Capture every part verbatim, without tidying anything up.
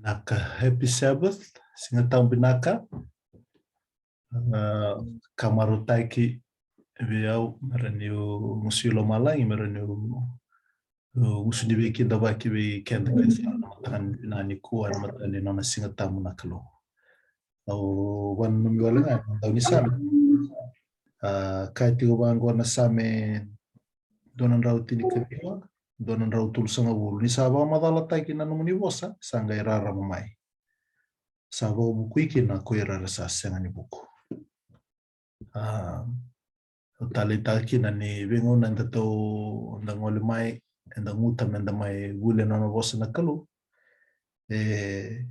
Naka, happy Sabbath, Siga Tabu vinaka. Ah, ka marautaki vei au me rawa niu gusu i lomalagi, me rawa niu, niu gusu ni veikidavaki vei keda kece sara na mataka ni, na nikua, na mataka ni nona Siga Tabu na Kalou. Au vananumi wale ga na dau ni Same. Ah, ka tiko vaqo na Same dua na drau tinikaciwa, dua na drau tolusagavulu. Ni sa vakamacalataki na nomuni vosa, sa qai rarama mai. Sa vakavukui kina ko ira era sa sega ni vuku. Ah, au taleitaka kina ni veigauna eda tou, da gole mai, eda guta meda mai vuli na nona vosa na Kalou. E,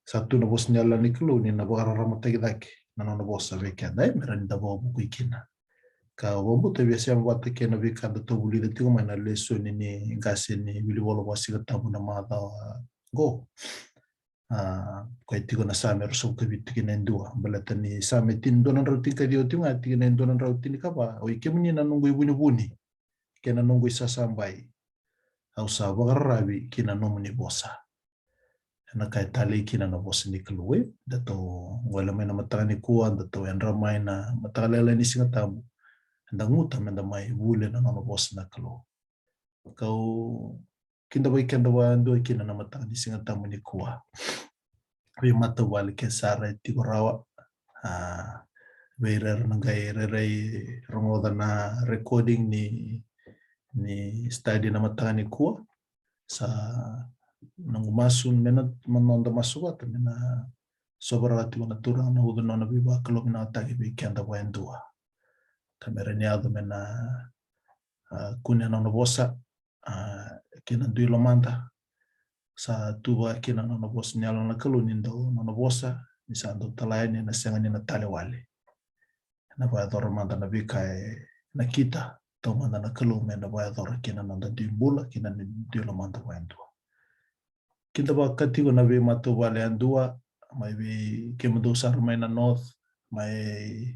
sa tu na vosa ni yalo ni Kalou ni na vakararamataki cake na nona vosa vei keda, e, me rawa ni da vakavukui kina. Ka au vakabauta via sema vata kei na veika da tou vulica tiko mai na lesoni ni qase ni vuli vola vaka Siga Tabu na macawa qo. Ah, koya tiko na Same ruasagavulu ka vitu tikina e dua, baleta ni Same tini, dua na drau tinikaciwa tiko ga, tikina e dua na drau tinikava: Oi kemuni na noqu ivunivuni kei na noqu isasabai, au sa vakararavi ki na nomuni vosa. Ena ka e talei kina na vosa ni Kalou, e, da tou gole mai na mataka nikua, da tou yadra mai na mataka lailai ni Siga Tabu, eda guta meda mai vuli na nona vosa na Kalou. Kau kidavaki keda vakadua kina na mataka ni Siga Tabu nikua. Veimatavuvale kece sara e tiko rawa, ah, vei ira era na qai rairai rogoca na recording ni, ni study na mataka nikua. Sa noqu masu me na, me noda masu vata, me na sovaraka tiko na Turaga na ucu ni nona veivakalougatataki vei keda vakadua. Ka me rawa ni yaco me na, ah, kune na nona vosa, ah, ki na dui lomada. Sa tu vaka kina na nona vosa ni yalo na Kalou ni dau nona vosa, ni sa dau tala yani, ena sega ni na tale wale. Ena vakayacora mada na veika e nakita taumada na Kalou me na vakayacora ki na noda dui bula, ki na dui lomada vakadua. Kidavaka tiko na veimatavuvale yadua, mai vei kemudou sara mai na North, mai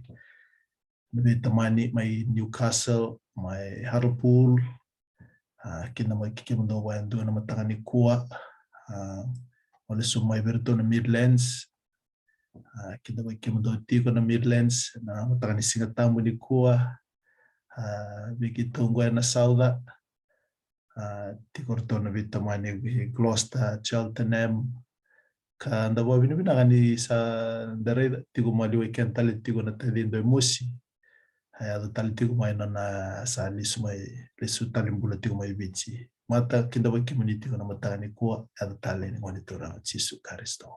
na veitamani mai Newcastle, mai Hartlepool. Ah, kidavaki kemudou vakadua na mataka nikua. Ah, au lesu mai vei iratou na Midlands. Ah, kidavaki kemudou tiko na Midlands na mataka ni Siga Tabu nikua. Ah, vei keitou qo ena South, ah, tiko ratou na veitamani e Gloucester, Cheltenham. Ka da vakavinavinaka ni sa da raica tiko maliwai keda tale tiko na taciqu e Mosi. A yaco tale tiko mai nona sa lesu mai, lesu tale bula tiko mai Viti. Mata, kidavaki kemuni tiko na mataka nikua, yaca tale ni Gone Turaga o Jisu Karisito.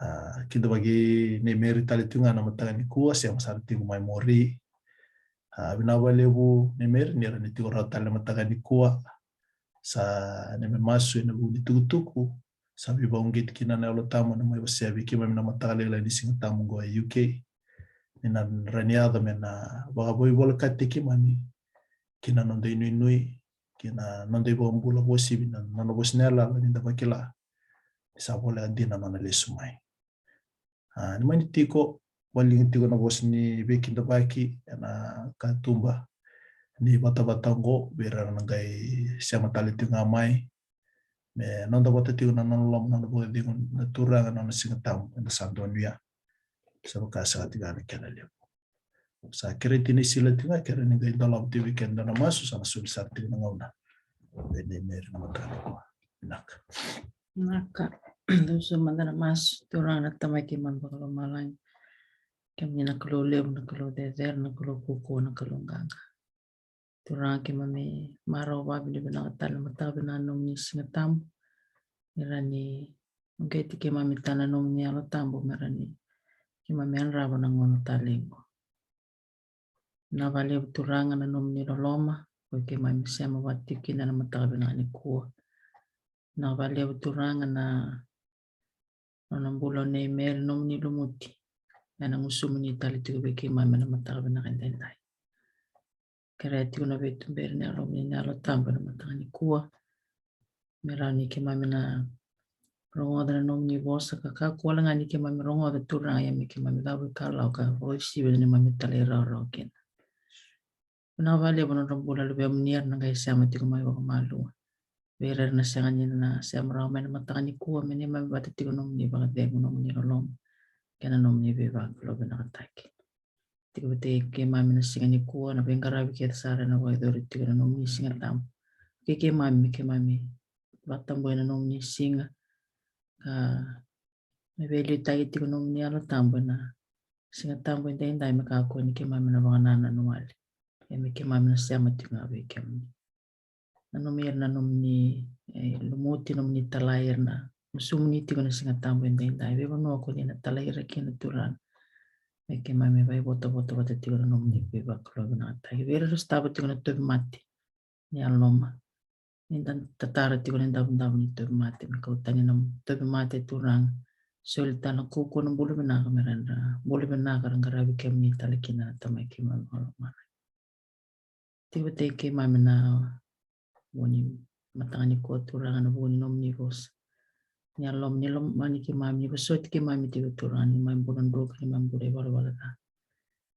Ah, kidavaki nei Meri tale tiko ga na mataka nikua, sema sara tiko mai Mori. Ah, vinaka vakalevu nei Meri ni rawa ni tiko rawa tale na mataka nikua. Sa neimami masu ena vuku ni tukutuku sa veivakauqeti kina na Yalo Tabu ena mai wasea vei keimami na mataka lailai ni Siga Tabu qo e U K. Ni na rawa ni yaco me na vakaveivolekati keimami ki na noda inuinui, ki na noda ivakabula vakauasivi na nona vosa ni yalayala ni da vakila ni sa voleka dina na nona lesu mai. Ah, ni mani tiko, valiga tiko na vosa ni veikidavaki ena katuba ni vatavata oqo vei ira na qai sema tale tiko ga mai. Me noda vata tiko na nona loloma, na nona vakacegu na Turaga, na nona Siga Tabu eda sa donuya. Sa vaka saka tiko ga na kena levu. Sa kerei Tinisila tiko ga, kerei ni qai dolava tiko vei keda na masu, sa na soli sara tiko na gauna. Vei nei Meri na mataka nikua. Vinaka. Vinaka. Dou sa mada na masu. Turaga na Tamai keimami vakalomalagi, kemuni na Kalou levu, na Kalou cecere, na Kalou kaukaua, na Kalou qaqa. Turaga keimami marau vakavinavinaka tale na mataka vinaka na nomuni Siga Tabu. Ni rawa ni uqeti keimami tale na nomuni Yalo Tabu me rawa ni keimami yadrava na gauna talei qo. Vinaka vakalevu Turaga na nomuni loloma, ko keimami sema vata tiko kina na mataka vinaka nikua. Vinaka vakalevu Turaga na nona bula o nei Meri, nomuni lumuti, ena gusumuni tale tiko vei keimami ena mataka vinaka edaidai. Kerea tiko na veituberi ni Yalomuni na Yalo Tabu ena mataka nikua. Me rawa ni keimami na rogoca na nomuni vosa ka kakua wale ga ni keimami rogoca Turaga, ia me keimami cavuikalawa ka vakauasivi na neimami talairawarawa kina. Vinaka vakalevu na nodra bula luvemuni era na qai sema tiko mai vakamalua. vei ira era na sega ni na sema rawa mai na mataka nikua, me neimami vata tiko nomuni vakacegu, nomuni loloma kei na nomuni veivakalougatataki. Tiko vata kei keimami na siga nikua, na veiqaravi kece sara ena vakayacori tiko ena nomuni Siga Tabu. Kei keimami, keimami vakatabuya na nomuni siga, ka me veiliutaki tiko nomuni Yalo Tabu ena Siga Tabu edaidai, me kakua ni keimami na vakanananu wale, ia me keimami na sema tiko ga vei kemuni. Nanumi ira na nomuni, e, lumuti, nomuni talai ira na gusumuni tiko ena Siga Tabu edaidai, veivanua ko ni na talai ira kina, Turaga, me keimami vakaivotavota vata tiko na nomuni veivakalougatataki. Vei ira era sotava tiko na tauvimate, ni yaloloma, ni da tatara tiko na idavodavo ni tauvimate, me kau tani na tauvimate, Turaga. Soli tale na kaukauwa, na bula vinaka me ra, na bula vinaka ra qaravi kemuni tale kina na Tamai keimami vakalomalagi. Tiko vata kei keimami ena vuku ni mataka nikua, Turaga, ena vuku ni nomuni vosa. Ni yaloloma, ni lomani keimami, ni vosoti keimami tiko, Turaga, ni keimami bula druka, ni keimami bula ivalavala ca.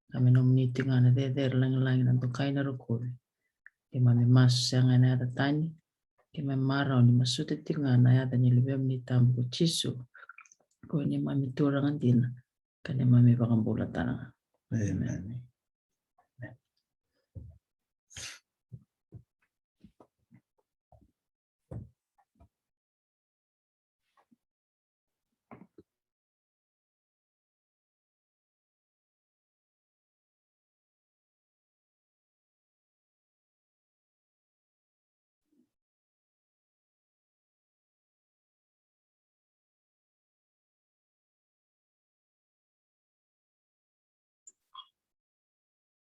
Ka me nomuni tiko ga na cecere, lagilagi, na dokai, na rokovi. Keimami masu sega ena yaca tani, keimami marau ni masuta tiko ga ena yaca ni Luvemuni tabu ko Jisu, ko neimami Turaga dina ka neimami iVakabula talega. Emeni.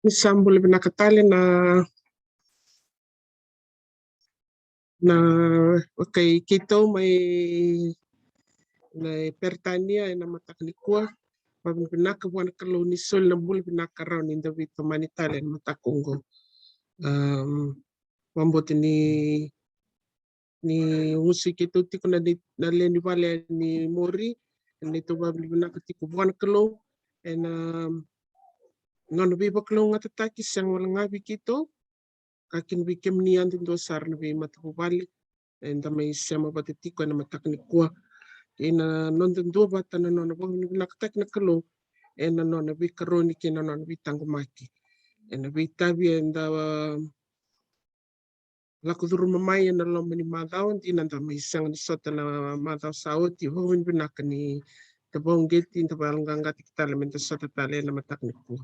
Ni sa bula vinaka tale na, na, okay, keitou mai na Peritania ena mataka nikua. Vakavinavinaka vua na Kalou ni soli na bula vinaka rawa ni da veitomani tale ena mataka oqo. Um, vakabauta ni ni gusui keitou tiko na, na lewe ni vale ni Mori, na neitou vakavinavinaka tiko vua na Kalou ena nona veivakalougatataki sega wale ga vei keitou, ka kina vei kemuni yadudua sara na veimatavuvale eda mai sema vata tiko ena mataka nikua. Kei na noda duavata na nona vakavinavinakataki na Kalou ena nona veikaroni kei na nona veitaqomaki ena veitavi eda lako curuma mai ena loma ni macawa. Dina da mai sega ni sota na macawa sa oti, vakavinavinaka ni da vakauqeti, da vakayaloqaqataki tale me da sota tale ena mataka nikua.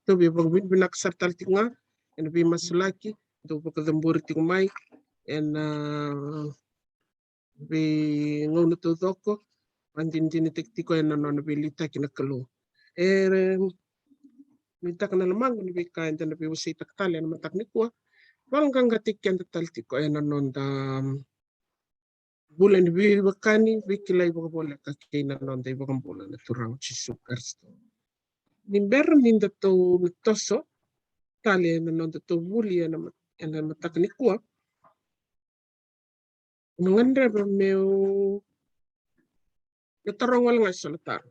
Keitou via vakavinavinaka sara tale tiko ga ena veimasulaki dou vakacabori tiko mai ena veigauna taucoko, vakadinadinataki tiko ena nona veiliutaki na Kalou. E nuitaka na lomaqu ni veika eda na veiwaseitaka tale ena mataka nikua, vakayaloqaqataki keda tale tiko ena noda bula ni veiwekani, veikilai vakavoleka kei na noda iVakabula na Turaga o Jisu Karisito. Ni bera ni datou na toso tale ena nodatou vuli ena ma-, ena mataka nikua, na gadreva meu na taroga wale ga e so na taro.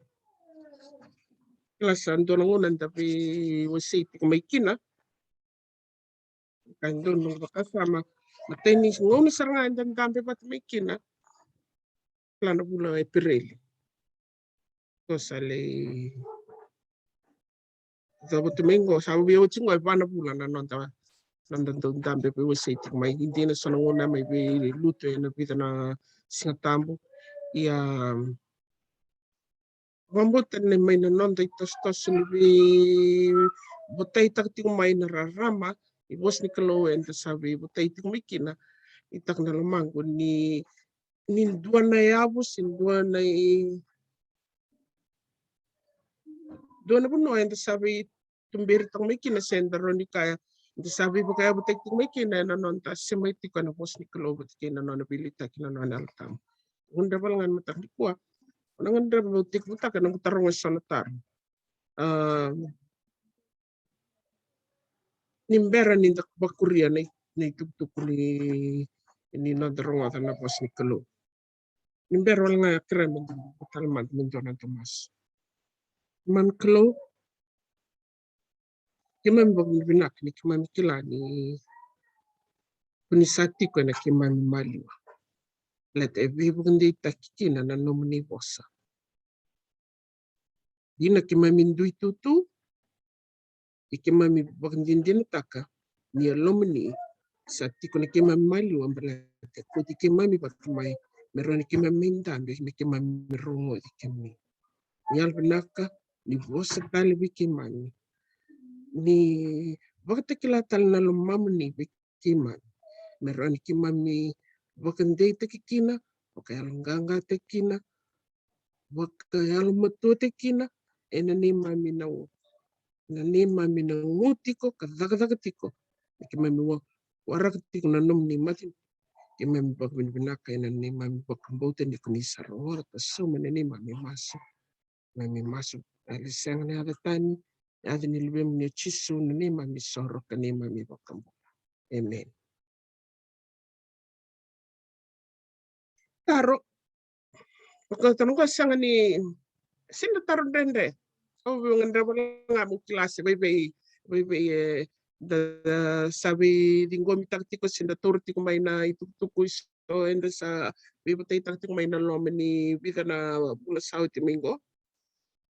Kila sa dua na gauna da veiwasei tiko mai kina. Ka dua na noqu vakasama, matai ni gauna sara ga eda dabe vata mai kina, kila na vula o Epereli. Ko sa lai cavuta mai qo, sa via oti qo e va na vula na noda, noda dau dabe veiwasei tiko mai. Dina so na gauna mai veilutu ena vica na Siga Tabu. Ia, vakabauta ni mai na noda itosotoso ni veivotai taka tiko mai na rarama ni vosa ni Kalou eda sa veivotai tiko mai kina. Nuitaka na lomaqu ni, ni dua na yavu se dua na i-, dua na vanua eda sa veituberi taka mai kina, se da rawa ni kaya eda sa veivakayavutaki tiko mai kina ena noda sema tiko ena vosa ni Kalou vata kei na nona veiliutaki na nona Yalo Tabu. Gadreva wale ga ena mataka nikua, na gadreva meu tekivutaka na noqu taroga e so na taro. A, ni bera ni da vakuria na i-, na itukutuku ni, ni noda rogoca na vosa ni Kalou, ni bera wale ga, kerea me da tale mada me dua na noda masu. Mami Kalou, keimami vakavinavinaka ni keimami kila ni Ko ni sa tiko ena keimami maliwa. Baleta e veivakadeitaki kina na nomuni vosa. Dina keimami dui tutu, e keimami vakadinadinataka ni Yalomuni sa tiko ena keimami maliwa, baleta e kauti keimami vata mai me rawa ni keimami mai dabe, me keimami rogoci kemuni. Ni yalovinaka, ni vosa tale vei keimami, ni vakatakila tale na lomamuni vei keimami, me rawa ni keimami vakadeitaki kina, vakayaloqaqataki kina, vakayalomatuataki kina ena neimami na, na neimami na gu tiko ka cakacaka tiko, me keimami wa, waraka tiko na nomuni matanitu. Keimami vakavinavinaka ena neimami vakabauta ni ko ni sa rogoca ka sauma na neimami masu. Keimami masu tale sega ni yaca tani, yaca ni Luvemuni o Jisu na neimami soro ka neimami vakabauta. Emeni. Taro. Ko taro qo sega ni, sega ni taro dredre. Au via gadreva ga meu kila se vaivei, vaivei, e, da, da sa veiciqomitaka tiko se da taura tiko mai na itukutuku eso eda sa veivataitaka tiko mai na loma ni vica na vula sa oti mai qo.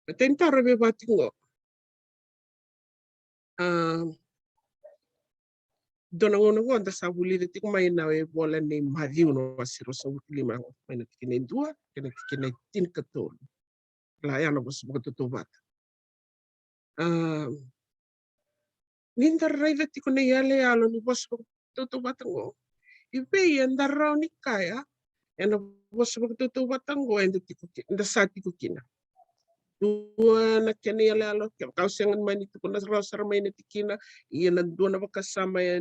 Baleta ni taro e vaka tiko qo. A, dua na gauna qo da sa vulica tiko mai na ivola nei Maciu na wase ruasagavulu ka lima, mai na tikina e dua kei na tikina e tinikatolu. Kila ya na vosa vakatautauvata. A, ni da raica tiko na iyaloyalo ni vosa vakatautauvata qo, i vei eda rawa ni kaya ena vosa vakatautauvata qo eda tiko ki, eda sa tiko kina? Dua na kena iyaloyalo, kevaka au sega ni mani tukuna rawa sara mai na tikina, ia na dua na vakasama e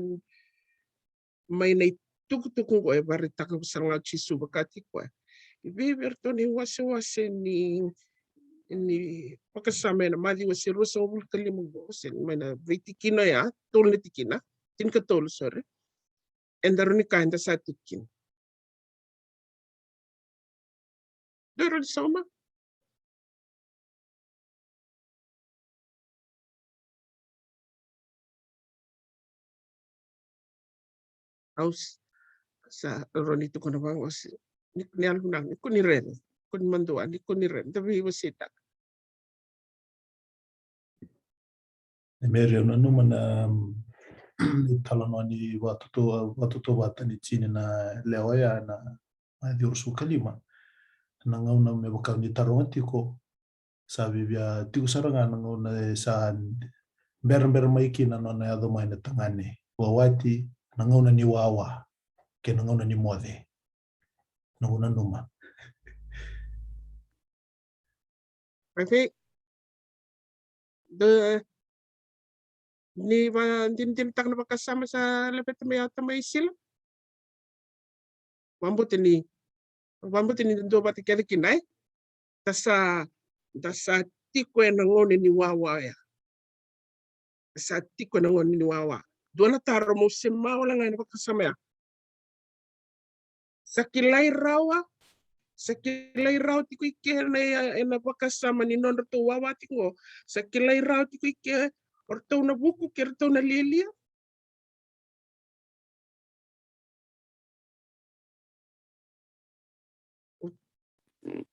mai na itukutuku qo e vakaraitaka sara ga o Jisu vaka tiko ya. I vei vei iratou na iwasewase ni, ni vakasama ena Maciu wase ruasagavulu ka lima qo, se mai na veitikina ya, tolu na tikina, tinikatolu, sorry. Eda rawa ni kaya eda sa tiko kina. Dou rawa ni sauma? Au s-, sa rawa ni tukuna vaqo se, ni, ni yalovinaka, ni ko ni rere, ko ni madua, ni ko ni rere, da veiwaseitaka. E Meri, au nanuma na, mm, italanoa ni vakatoto-, vakatautauvata ni tini na lewa ya na Maciu ruasagavulu ka lima. Na gauna me vaka ni taroga tiko, sa via tiko sara ga na gauna e sa berabera mai kina na nona yaco mai na tagane vakawati, na gauna ni wawa kei na gauna ni moce. Na gauna nanuma. Okay. Da, ni vakadinadinataka na vakasama sa laveta mai o tamai Sila. Vakabauta ni, vakabauta ni da duavata kece kina, e? Da sa, da sa tiko ena gauna ni wawa ya. Sa tiko ena gauna ni wawa. Dua na taro mo se mawala ga ena vakasama ya. Sa kilai rawa, sa kilai rawa tiko i ke ena, ena vakasama ni nodratou wawa tiko qo. Sa kilai rawa tiko i ke o ratou na vuku kei ratou na lialia.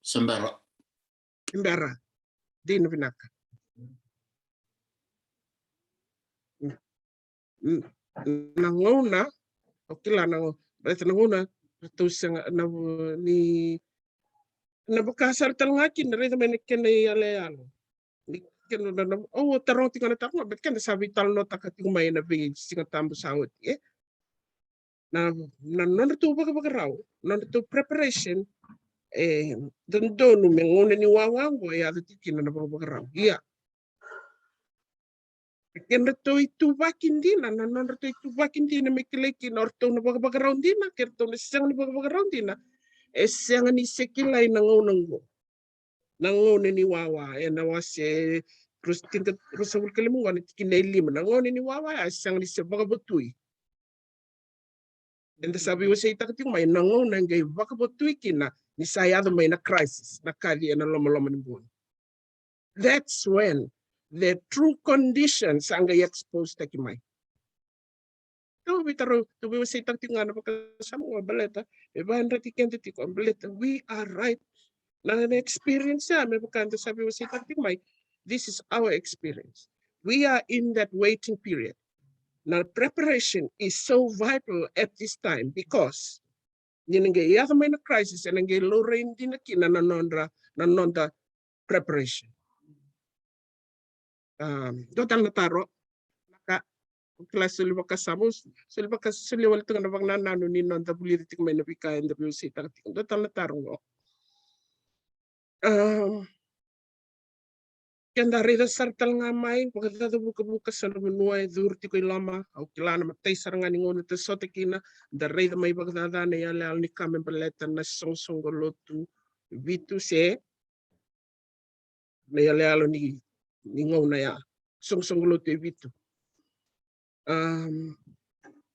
Se bera. Bera. Dina vinaka. N-, n-, na gauna, o kila na gauna, raica na gauna, ratou sega, na, ni, na vaka sara tale ga kina, raica mai na kena iyaloyalo. Ni kena na, na, au taroga tiko na taro, but keda sa veitalanoataka tiko mai na veisiga tabu sa oti, e? Na, na nodratou vakavakarau, nodratou preparation, e dodonu me gauna ni wawa qo e yaco tiko kina na vakavakarau. Ia. E kedratou ituvaki dina, na nodratou ituvaki dina me kilai kina o ratou na vakavakarau dina, kei ratou na sega ni vakavakarau dina. E sega ni se kilai na gauna qo. Na gauna ni wawa, ena wase rus-, tinika, ruasagavulu ka lima qo na tikina e lima. Na gauna ni wawa ya e sega ni se vakavotui. Eda sa veiwaseitaka tiko mai na gauna e qai vakavotui kina ni sa yaco mai na crisis, na kaci ena lomaloma ni bogi. That's when the true conditions a qai expose taki mai. Tou veitarau, tou veiwaseitaka tiko ga na vakasama qo baleta me vakayadrati keda tiko baleta we are right. Na, na experience ya me vaka eda sa veiwaseitaka tiko mai. This is our experience. We are in that waiting period. Na preparation is so vital at this time because ni na qai yaco mai na crisis, ena qai laurai dina kina na nodra, na noda preparation. Um, dua tale na taro, na ka, kila soli vakasama, soli vaka, soli wale tu ga na vakanananu ni noda vulica tiko mai na veika eda veiwaseitaka tiko. Dua tale na taro qo. Um, keda raica sara tale ga mai, vakacaca vukavuka sa na vanua e curu tiko i loma, au kila na matai sara ga ni gauna da sota kina, da raica mai vakacaca na iyaloyalo ni ka me baleta na soqosoqo lotu vitu se na iyaloyalo ni, ni gauna ya. Soqosoqo lotu e vitu. Um,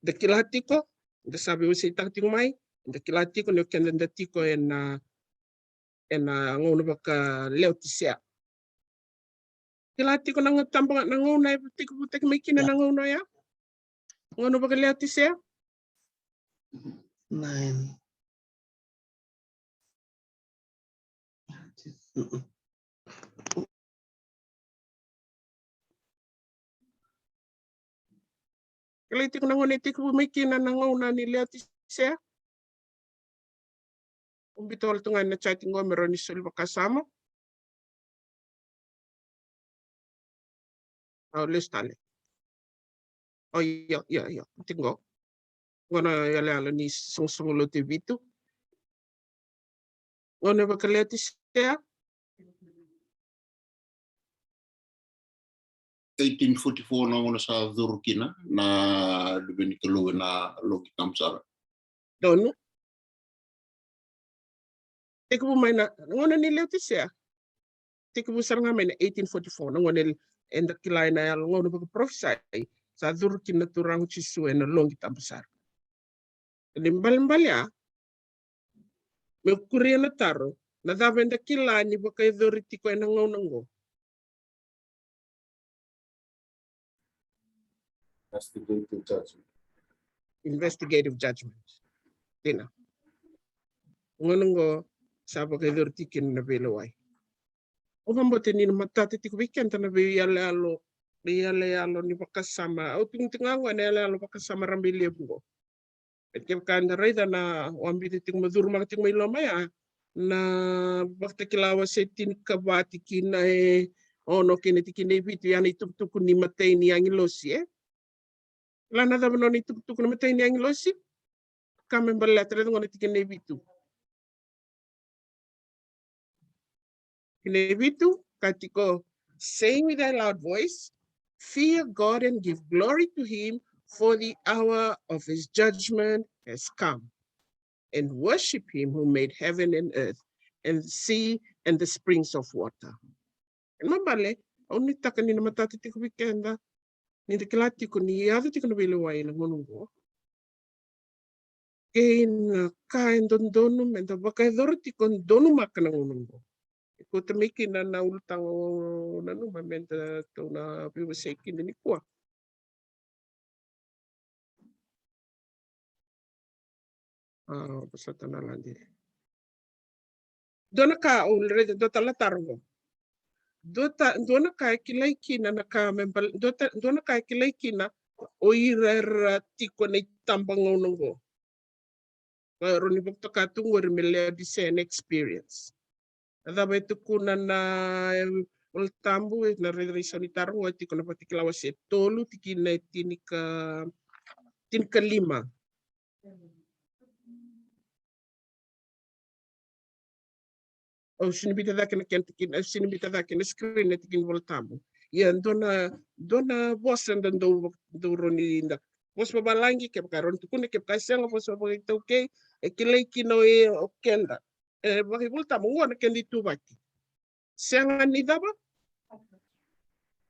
da kila tiko, da sa veiwaseitaka tiko mai, da kila tiko ni o keda da tiko ena, ena gauna vaka Leotisea. Kila tiko na ga-, taba, na gauna e tekivutaki mai kina na gauna ya. Gauna vaka Leotisea. Nine. Kilai tiko na gauna e tekivu mai kina na gauna ni Leotisea. Au biuta wale tu ga ena chat qo me rawa ni soli vakasama. Au lesu tale. O, io, io, io. Tiko qo. Qo na iyaloyalo ni soqosoqo lotu e vitu. Gauna vaka Leotisea. Eighteen forty-four na gauna sa curu kina na luve ni Kalou ena loqi tabu sara. Donu. Tekivu mai na, na gauna ni Leotisea. Tekivu sara ga mai na eighteen forty-four, na gauna e, eda kila ena yalo gauna vakaparofisai, sa curu kina na Turaga o Jisu ena loqi tabu sara. Ni balebale ya, meu kuria na taro, na cava eda kila ni vakayacori tiko ena gauna qo? Investigative judgment. Investigative judgment. Dina. Gauna qo sa vakayacori tiko kina na veilewai. Au vakabauta ni na matata tiko vei keda na veiyaloyalo, veiyaloyalo ni vakasama. Au tukuna tiko ga qo ena yaloyalo vakasama rabailevu qo. Baleta kevaka eda raica na, au a biuta tiko meu curumaka tiko mai loma ya, na Vakatakila wase tinikava tikina e ono kei na tikina e vitu, ya na itukutuku ni matai ni agilosi, e? Kila na cava na nona itukutuku na matai ni agilosi? Ka me baleta, raica qo na tikina e vitu. Tikina e vitu, ka tiko, saying with a loud voice, "Fear God and give glory to him, for the hour of his judgment has come. And worship him who made heaven and earth, and the sea and the springs of water." Kena ibalebale, au nuitaka ni na matata tiko vei keda, ni da kila tiko ni yaco tiko na veilewai ena gauna qo. Kei na ka e dodonu me da vakayacora tiko, donumaka na gauna qo. E kauta mai kina na ulutaga au nanuma me da tou na veiwasei kina nikua. A, vosota na lade. Dua na ka au raica, dua tale na taro qo. Dua ta-, dua na ka e kilai kina na ka me bal-, dua ta-, dua na ka e kilai kina o ira era tiko ena itabagauna qo. Ka rawa ni vakatoka tu qori me Laodicean experience. Na cava e tukuna na, em, Volatabu, ena rairai sau ni taro qo, e tiko na Vakatakila wase tolu, tikina e tinika, tinikalima. Au sega ni biuta cake na kena tikina, au sega ni biuta cake na screen na tikina ni Volatabu. Ia, dua na, dua na vosa da dau, dau rawa ni da. Vosa vavalagi, kevaka e rawa ni tukuna, kevaka e sega, vosa vakaitaukei, e kilai kina o, e, o keda. E, vakaivolatabu qo na keda ituvaki. Sega ni cava?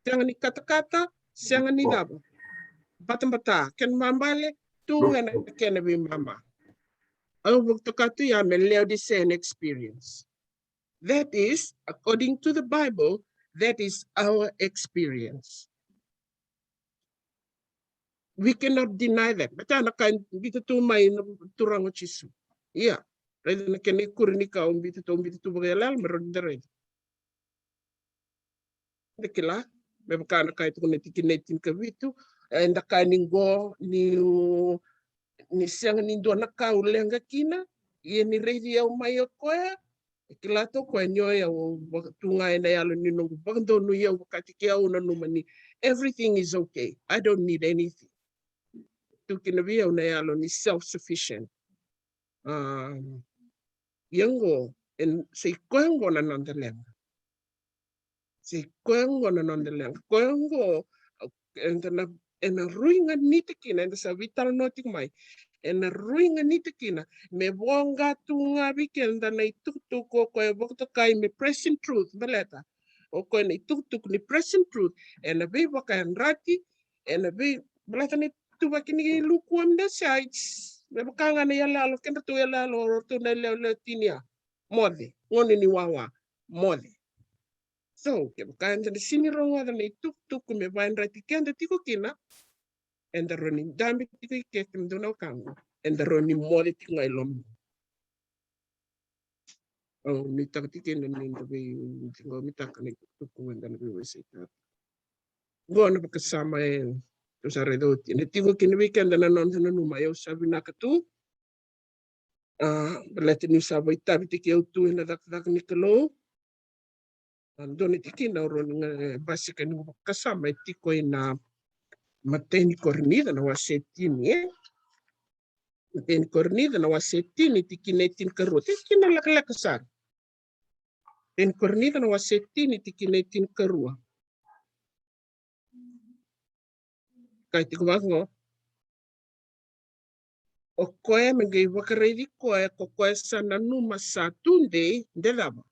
Sega ni katakata, sega ni cava? Batabata, kena ibalebale, tu ga ena kena veimama. Au vakatoka tu ya me Laodicean experience. That is, according to the Bible, that is our experience. We cannot deny that. Baleta na ka e biuta tu mai na Turaga o Jisu. Ia, raica na kena ikuri ni ka au biuta tu, au biuta tu vakaiyalayala me rawa ni da raica. Da kila, me vaka na ka e tukuna na tikina e tinikavitu, e, da kaya ni qo, ni, ni sega ni dua na ka au leqa kina, ia ni raici au mai o koya, e kila tu o koya ni o yau, au vaka-, tu ga ena yalo ni noqu vakadonui au, vakataki au, au nanuma ni everything is okay. I don't need anything. Tu kina vei au na yalo ni self-sufficient. A, ia qo, e, sa i koya qo na noda leqa. Sa i koya qo na noda leqa. Koya qo, eda na, ena rui ganita kina, eda sa veitalanoa tiko mai. Ena rui ganita kina me voqa tu ga vei keda na itukutuku o koya e vakatokai me present truth, baleta o koya na itukutuku ni present truth ena veivakayadrati, ena vei, baleta na ituvaki ni lukewarm, the sides, me vaka ga na iyaloyalo, kedratou iyaloyalo o ratou na lewe, lewe tini ya. Moce, gone ni wawa, moce. So kevaka eda na sega ni rogoca na itukutuku me vakayadrati keda tiko kina, eda rawa ni dabe tiko i ke, kemudou na wekaqu, eda rawa ni moce tiko ga i loma. Au nuitaka tiko kina ni da vei, ni da qo mitaka na itukutuku eda na veiwaseitaka. Qo na vakasama e, tou sa raica oti, na tiko kina vei keda na noda nanuma, au sa vinaka tu. A, baleta niu sa vakaitavitaki au tu ena cakacaka ni Kalou. A, dua na tikina au rawa ni, e, basika ni vakasama e tiko ena imatai ni Korinica na wase tini, e. Imatai ni Korinica na wase tini, tikina e tinikarua. Tikina lekaleka sara. Imatai ni Korinica na wase tini, tikina e tinikarua. Kaya tiko vaqo. O koya me qai vakaraici koya ko koya sa nanuma sa tudei, de cava?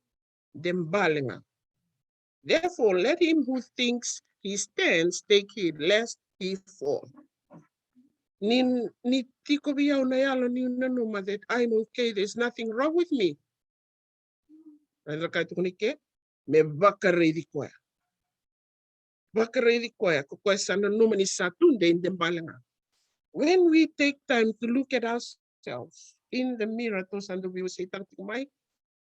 De bale ga. Therefore, let him who thinks he stands take heed lest he fall. Ni, ni tiko vei au na yalo niu nanuma that I'm okay, there's nothing wrong with me. Na ka e tukuni ke, me vakaraici koya. Vakaraici koya ko koya sa nanuma ni sa tudei, de bale ga. When we take time to look at ourselves in the mirror, tou sa dau veiwaseitaka tiko mai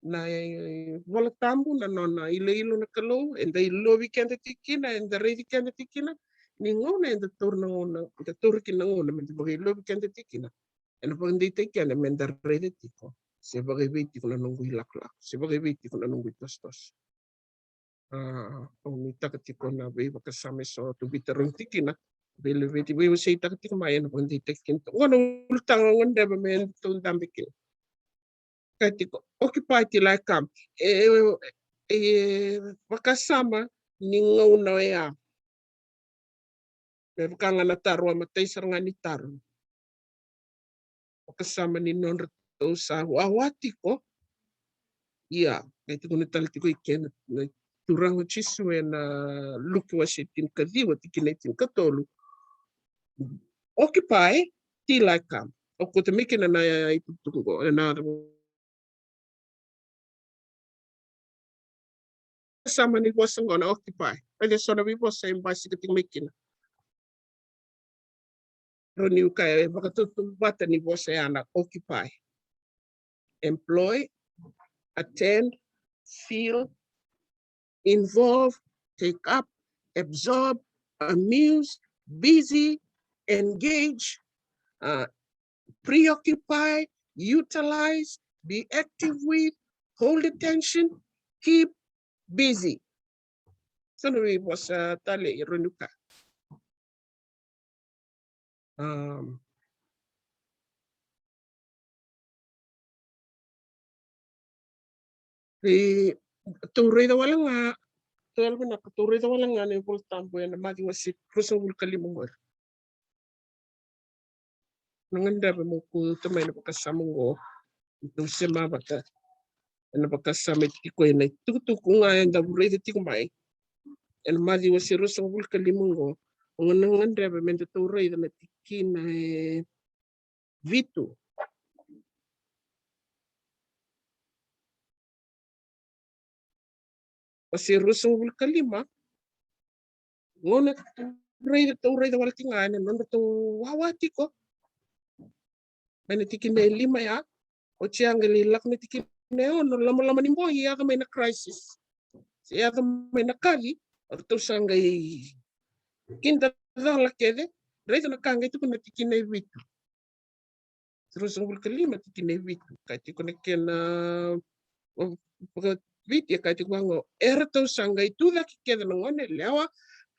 na, e, iVola Tabu, na nona iloilo na Kalou, eda ilovi keda tiko kina, eda raici keda tiko kina. Ni gauna eda taura na gauna, eda taura kina na gauna meda vakailovi keda tiko kina, ena vakadeitaki keda meda raica tiko se vakaevei tiko na noqu ilakolako, se vakaevei tiko na noqu itosotoso. A, au nuitaka tiko na veivakasama eso tou veitarogi tiko kina, veilaveti, veiwaseitaka tiko mai, ena vakadeitaki kina. Qo na ulutaga au gadreva me tou dabe kina. Kaya tiko, occupy till I come. E, e, e vakasama ni gauna oya. Me vaka ga na taro, a matai sara ga ni taro. Vakasama ni nodratou sa wawa tiko. Ia, e tukuna tale tiko i ke na, na Turaga o Jisu ena Luke wase tinikaciwa, tikina e tinikatolu. Occupy till I come. O koto mai kina na itukutuku qo, ena vakasama ni vosa qo na occupy. Raica eso na veivosa e basika tiko mai kina. Rau niu kaya e vakatautauvata ni vosa ya na occupy. Employ, attend, fill, involve, take up, absorb, amuse, busy, engage, uh, preoccupy, utilize, be active with, hold attention, keep busy. So na veivosa tale e rau ni ka. Um, e, tou raica wale ga, tou yalovinaka, tou raica wale ga na iVola Tabu ena Maciu wase ruasagavulu ka lima qori. Na gadreva meu kauta mai na vakasama qo, tou sema vata ena vakasama e tiko ena itukutuku ga eda raica tiko mai ena Maciu wase ruasagavulu ka lima qo. Au na gadreva meda tou raica na tikina e vitu. Wase ruasagavulu ka lima. Gauna tu raica, tou raica wale tiko ga ena nodratou wawa tiko. Mai na tikina e lima ya, oti ya qai lai lako na tikina e ono, lomaloma ni bogi, yaco mai na crisis. Se yaco mai na kaci, o ratou sa qai kidacala kece, raica na ka qai tukuna na tikina e vitu. Ruasagavulu ka lima tikina e vitu, ka tiko na kena, o, vakaviti, e ka tiko vaqo, eratou sa qai tucake kece na gone yalewa,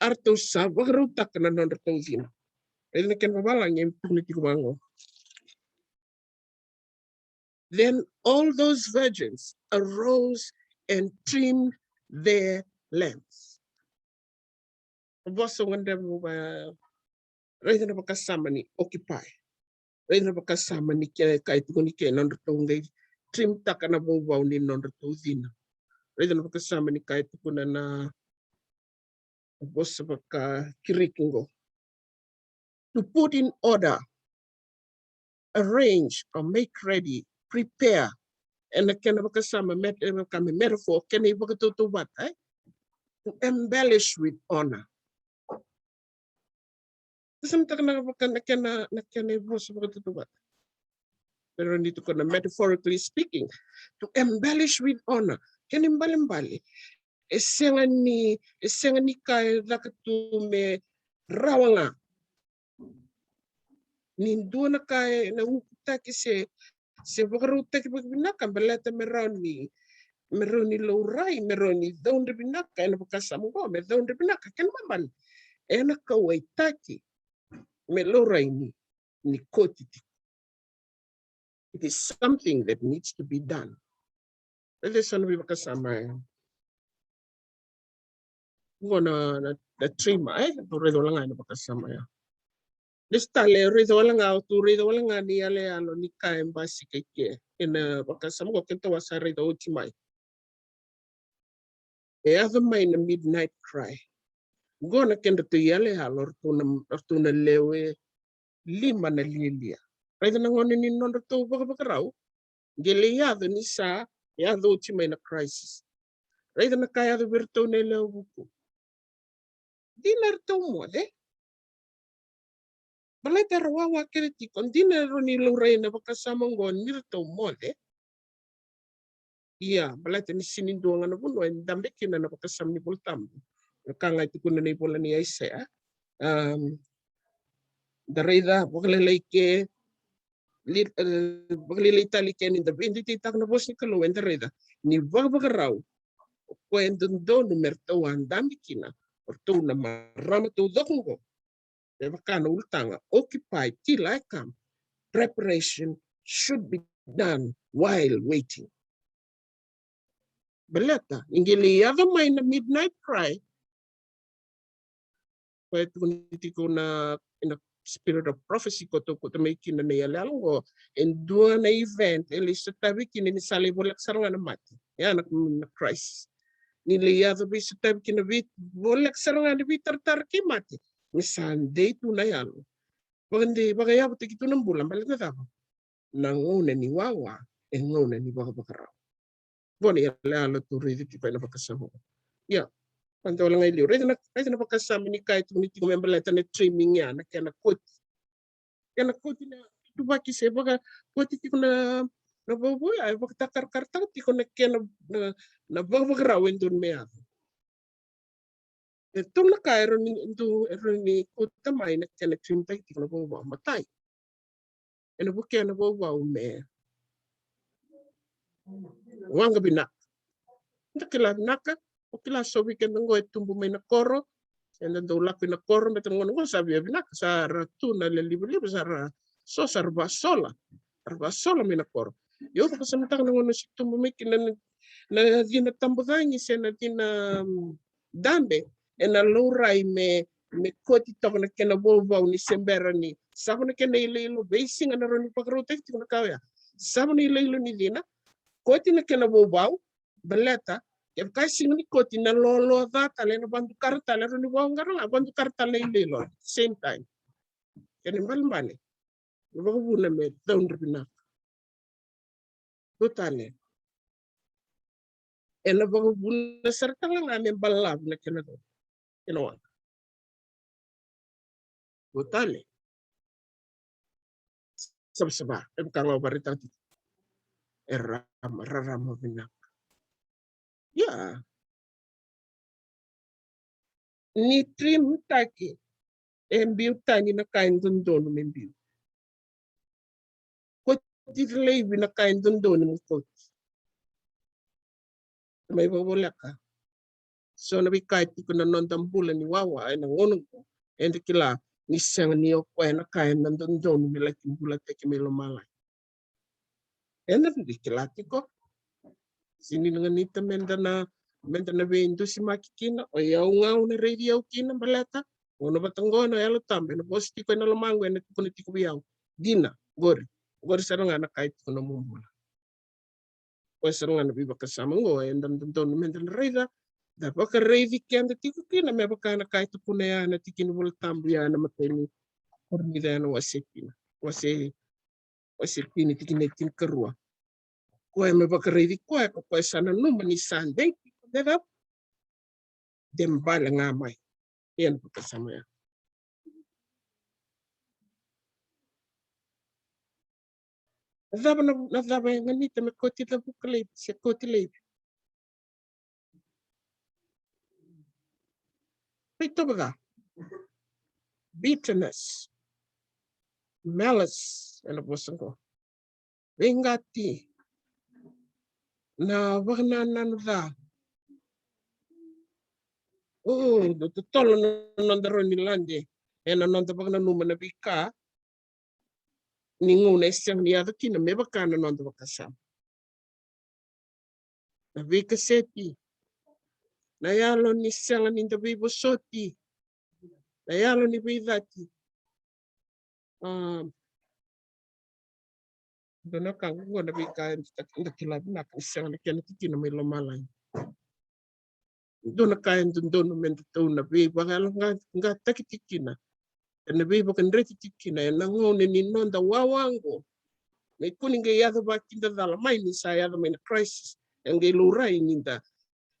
a ratou sa vakarautaka na nodratou cina. Raica na kena vavalagi e tukuna tiko vaqo. Then all those virgins arose and trimmed their lamps. Vosa gadreva, raica na vakasama ni occupy. Raica na vakasama ni kena ka e tukuni ke nodratou qai trimtaka na vauvau ni nodratou cina. Raica na vakasama ni ka e tukuna na vosa vakaKiriki qo. To put in order, arrange or make ready, prepare. Ena kena vakasama, met-, ena vaka me metaphor, kena ivakatautauvata, e? To embellish with honor. Sa mataka na vaka na kena, na kena ivosa vakatautauvata. Pero ni tukuna metaphorically speaking, to embellish with honor. Kena ibalebale, e sega ni, e sega ni ka e caka tu me rawa ga. Ni dua na ka ena ukutaki se, se vakarautaki vakavinaka baleta me rawa ni, me rawa ni laurai, me rawa ni caudre vinaka, ena vakasama qo, me caudre vinaka, kena ibalebale, ena kauwaitaki me laurai ni, ni koti tiko. It is something that needs to be done. Raica eso na veivakasama ya. Qo na, na, na trimmer, e? Tou raica wale ga ena vakasama ya. Lesu tale, raica wale ga, tou raica wale ga ni yaloyalo ni ka e basika i ke ena vakasama qo, keitou a sa raica oti mai. E yaco mai na midnight cry. Qo na kedratou iyaloyalo, o ratou na, o ratou na lewe lima na lialia. Raica na gauna ni nodratou vakavakarau, qai lai yaco ni sa yaco oti mai na crisis. Raica na ka yaco vei iratou na yalewa vuku. Dina eratou moce. Baleta era wawa kece tiko, dina e rawa ni laurai na vakasama oqo ni ratou moce. Ia, baleta ni sega ni dua ga na vanua e dabe kina na vakasama ni Vola Tabu. Na ka ga e tukuna na ivola ni Aisea. Am, da raica vakalailai ke, li-, e, vakalailai tale ke ni da veideitaka na vosa ni Kalou, eda raica ni vakavakarau o koya e dodonu me ratou a dabe kina o ratou na marama taucoko oqo. Me vaka na ulutaga, occupy till I come. Preparation should be done while waiting. Baleta ni qai lai yaco mai na midnight cry. Koya e tukuni tiko na, na spirit of prophecy, koto, koto mai kina na iyaloyalo oqo. E dua na event e lai sotavi kina ni sa lai voleka sara ga na mate. Ya na, na crisis. Ni lai yaco veisotavi kina, vei, voleka sara ga na veitaratara kei mate. Me sa dei tu na yalo. Vakadei, vakayavutaki tu na bula, baleta na cava? Na gauna ni wawa e gauna ni vakavakarau. Qo na iyaloyalo tou raica tiko ena vakasama. Ia, vada wale ga i liu. Raica na, raica na vakasama ni ka e tukuni tiko me baleta na trimming ya, na kena koti. Kena koti na tuvaki se vakakoti tiko na, na vauvau ya, e vakatakarakarataka tiko na kena, na, na vakavakarau e dodonu me yaco. E tu na ka e rawa ni, e dua, e rawa ni kauta mai na kena trimtaki tiko na vauvau. Matai, ena vukea na vauvau me waqa vinaka. Da kila vinaka, o kila so vei keda qo e tubu mai na koro, eda dau lako i na koro, baleta na gauna qo sa via vinaka, sa ra tu na lelivaliva, sa ra so, sa ra vasola, sa ra vasola mai na koro. Io, vakasamataka na gauna se tubu mai kina na, na cina tabocagi se na cina, mm, dabe, ena laurai me, me koti toka na kena vauvau ni se bera ni sava na kena iloilo, veisiga na rawa ni vakarautaki tiko na ka oya. Sava na iloilo ni cina, koti na kena vauvau, baleta kevaka e sega ni koti na loaloa ca tale, ena vadukara tale, rawa ni vaqara ga, vadukara tale na iloilo. Same time. Kena ibalebale, na vakavuna me caudre vinaka. Dua tale, ena vakavuna sara tale ga me balavu na kena cau, kena waqa. Vo tale. Savasava, e vaka ga au vakaraitaka tiko. E rarama, rarama vinaka. Ia. Ni trim taki, e biu tani na ka e dodonu me biu. Koti laivi na ka e dodonu me koti. Mai vakavoleka. So na veika e tiko na noda bula ni wawa ena gauna qo, eda kila ni sega ni o koya na ka ena dodonu me laki bulataki mai lomalagi. Eda dui kila tiko. Sega ni ganita meda na, meda na veidusimaki kina. O yau ga au na raici au kina baleta gauna vata qo na Yalo Tabu ena vosa tiko ena lomaqu, ena tukuna tiko vei au. Dina, qori. Qori sara ga na ka e tiko na nomu bula. Koya sara ga na veivakasama qo eda dodonu meda na raica, da vakaraici keda tiko kina me vaka na ka e tukuna ya na tikina Vola Tabu ya na imatai ni Korinica ya na wase tini. Wase, wase tini tikina e tinikarua. Koya me vakaraici koya, ko koya sa nanuma ni sa dei tiko, de cava? De bale ga mai. Ia na vakasama ya. Na cava na, na cava e ganita me koti cavuka laivi se koti laivi? Veitovo ca. Bitterness. Malice, ena vosa qo. Veiqati. Na vakanananu ca. O, da totolo na noda rawa ni lade ena noda vakananuma na veika ni gauna e sega ni yaco kina me vaka na noda vakasama. Na veikaseti, na yalo ni sega ni da veivosoti, na yalo ni veicati. A, dua na ka qo na veika eda kila vinaka ni sega na kena tikina mai lomalagi. Dua na ka e dodonu meda tou na veivakayaloqaqataki tiko kina, ena veivakadreti tiko kina ena gauna ni noda wawa qo. Me kua ni qai yaco vakidacala mai ni sa yaco mai na crisis, e qai laurai ni da,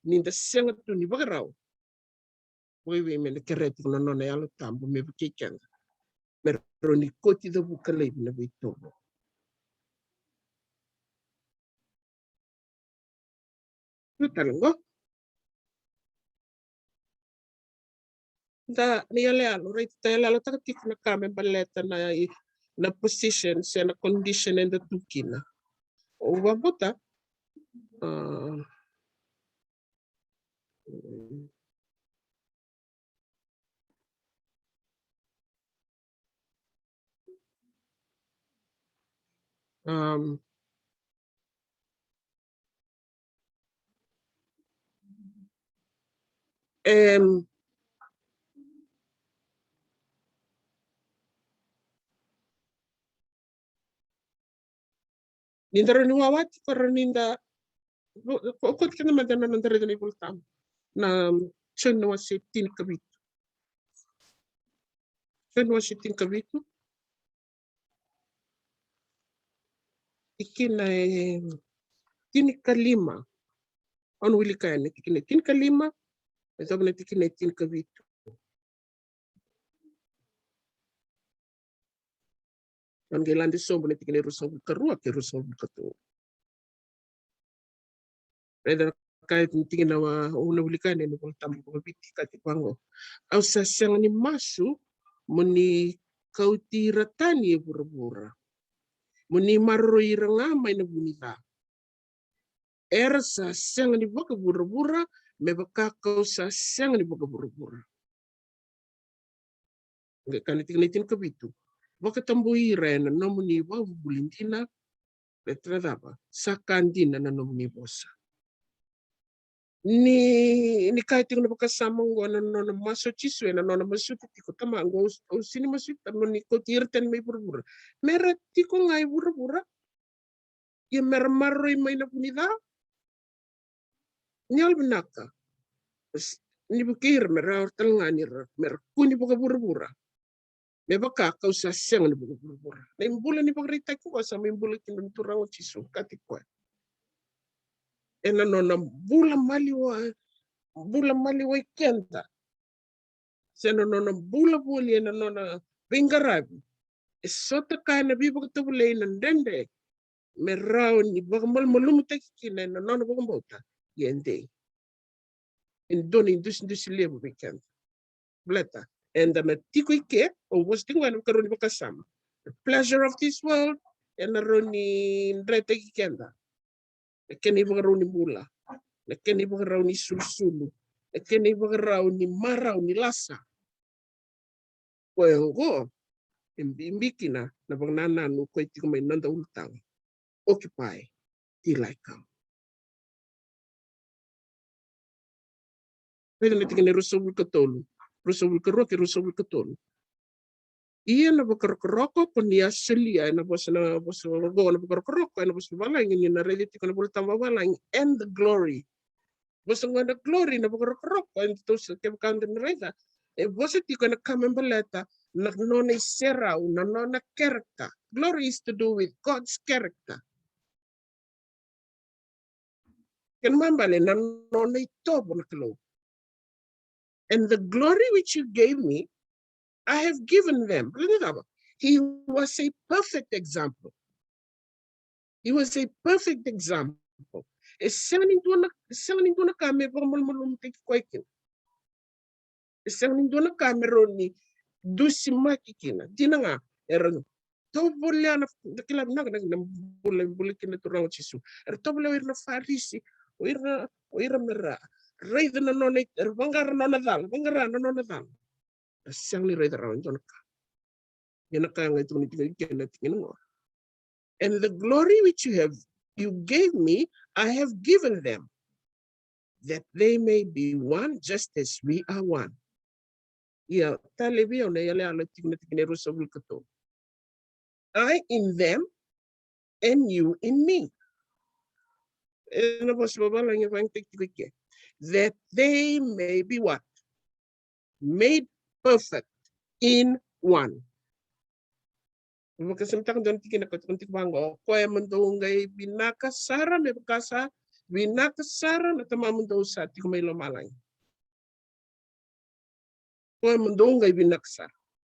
ni da sega tu ni vakarau. Vakaivei meda kerea tiko na nona Yalo Tabu me vukei keda me rawa ni koti cavuka laivi na veitovo. Tu tale qo. Da na iyaloyalo, right? Da iyaloyalotaka tiko na ka me baleta na, na position se na condition eda tu kina. O vakabauta, a, Um, em, ni da rawa ni wawa tiko, rawa ni da, ko, ko, ko tiko na mada na noda raica na iVolatabu. Na Joni na wase tinikavitu. Joni na wase tinikavitu. Tikina e tinikalima. Au na wilika yani na tikina e tinikalima, me yacova na tikina e tinikavitu. Au na qai lade sobu na tikina e ruasagavulu ka rua kei ruasagavulu ka tolu. Raica na ka e tini tikina, au na wilika yani na iVolatabu vakaviti, ka tiko vaqo: Au sa sega ni masu mo ni kauti ira tani e vuravura, mo ni maroroi ira ga mai na vu ni ca. Era sa sega ni vakavuravura, me vaka ka'u sa sega ni vakavuravura. Qai kaya na tikina e tinikavitu: Vakatabui ira ena nomuni vakavuvuli dina, baleta na cava? Sa ka dina na nomuni vosa. Ni, ni kaya tiko na vakasama oqo, na nona masu o Jisu, ena nona masuta tiko: Tamaqu, au, au sega ni masuta mo ni kauti ira tani mai vuravura, me ra tiko ga e vuravura, ia me ra maroroi mai na vu ni ca. Ni yalovinaka ni vukei ira me ra, ira tale ga ni ra, me ra kua ni vakavuravura, me vaka ka'u sa sega ni vakavuravura. Na ibula ni ivakaraitaki oqo sa mai bula kina na Turaga o Jisu, ka tiko koya. Ena nona bula maliwai, bula maliwai keda, se na nona bula voli ena nona veiqaravi. E sota kaya na veivakatovolei, na dredre, me rawa ni vakamalumalumutaki kina ena nona vakabauta. Ia e dei. E dua na idusidusi levu vei keda. Baleta eda na tiko i ke, au vosa tiko ga ena vakarau ni vakasama. The pleasure of this world, ena rawa ni dretaki keda. Na kena ivakarau ni bula, na kena ivakarau ni sulusulu, na kena ivakarau ni marau ni lasa. Koya oqo e bibi kina na vakanananu koya tiko mai na noda ulutaga. Occupy till I come. Raica na tikina e ruasagavulu ka tolu, ruasagavulu ka rua kei ruasagavulu ka tolu. Ia na vakarokoroko ko ni a solia, ena vosa, na vosa oqo na vakarokoroko, ena vosa vavalagi ni na raica tiko na Vola Tabu vavalagi, and the glory. Vosa oqo na glory, na vakarokoroko, eda tou sa, kevaka eda na raica, e vosa tiko ena ka me baleta na nona iserau, na nona character. Glory is to do with God's character. Kena ibalebale na nona itovo na Kalou. And the glory which you gave me, I have given them. Baleta na cava? He was a perfect example. He was a perfect example. E sega ni dua na, e sega ni dua na ka me vakamalumalumutaki koya kina. E sega ni dua na ka me rawa ni dusimaki kina. Dina ga, era tovolea na, na kila vinaka na, na bula, bula kina na Turaga o Jisu. Era tovolea o ira na Farisi, o ira, o ira me ra raica na nona, era vaqara na nona cala, vaqara na nona cala. Era sega ni raica rawa e dua na ka. Ia na ka ga e tukuni tiko kina na tikina qo. And the glory which you have, you gave me, I have given them, that they may be one just as we are one. Ia tale vei au na iyaloyalo tiko na tikina e ruasagavulu ka tolu. I in them and you in me. Ena vosa vavalagi e vakayagataki tiko i ke. That they may be what? Made perfect in one. Vakasamataka dua na tikina ka tukuni tiko vaqo. O koya mo dou qai vinaka sara me vaka sa vinaka sara na Tamamudou sa tiko mai lomalagi. Koya mo dou qai vinaka sara.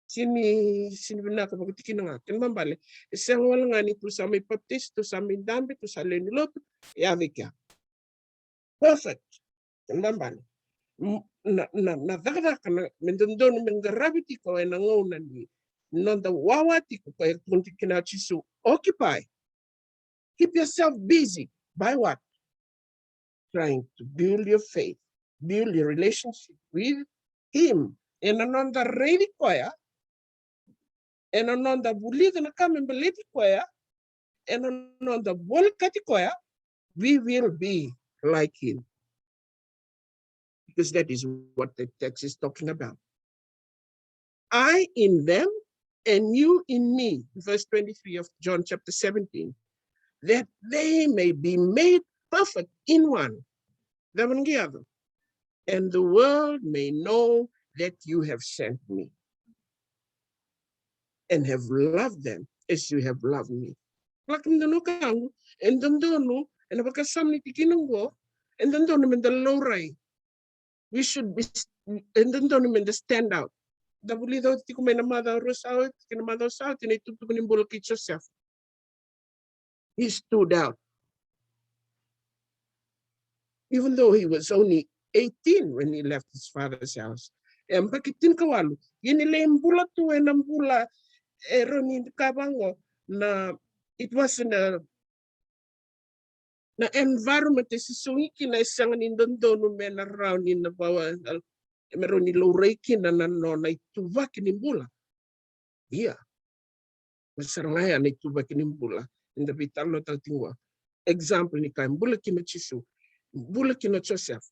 Sini, sini vinaka vakatikina ga. Kena ibalebale, e sega wale ga ni tu sa mai papitaiso, tu sa mai dabe, tu sa lewe ni lotu, e a vei kea. Perfect. Kena ibalebale, na, na, na cakacaka na me dodonu me qaravi tiko ena gauna ni noda wawa tiko, koya e tukuna tiko kina o Jisu, occupy. Keep yourself busy. By what? Trying to build your faith, build your relationship with him. Ena noda raici koya, ena noda vulica na ka me baleti koya, ena noda volekati koya, we will be like him. Because that is what the text is talking about. I in them and you in me, verse twenty-three of John chapter seventeen, that they may be made perfect in one. Cava na qai yaco? And the world may know that you have sent me and have loved them as you have loved me. Laki mada na wekaqu, e dodonu, ena vakasama ni tikina oqo, e dodonu meda laurai. We should be, e dodonu meda stand out. Da vulica oti tiko mai na macawa rua sa oti, kei na macawa sa oti, na itukutuku ni bula kei Josefa. He stood out. Even though he was only eighteen when he left his father's house. E yabaki tinikawalu, ia ni lai bula tu ena bula, e rawa ni kaya vaqo, na, it wasn't a, na environment e susugi kina e sega ni dodonu me na rawa ni na vawa, me rawa ni laurai kina na nona ituvaki ni bula. Ia, me sara ga ya na ituvaki ni bula eda veitalanoataka tiko qo. Example ni ka e bula kina o Jisu, bula kina o Josefa.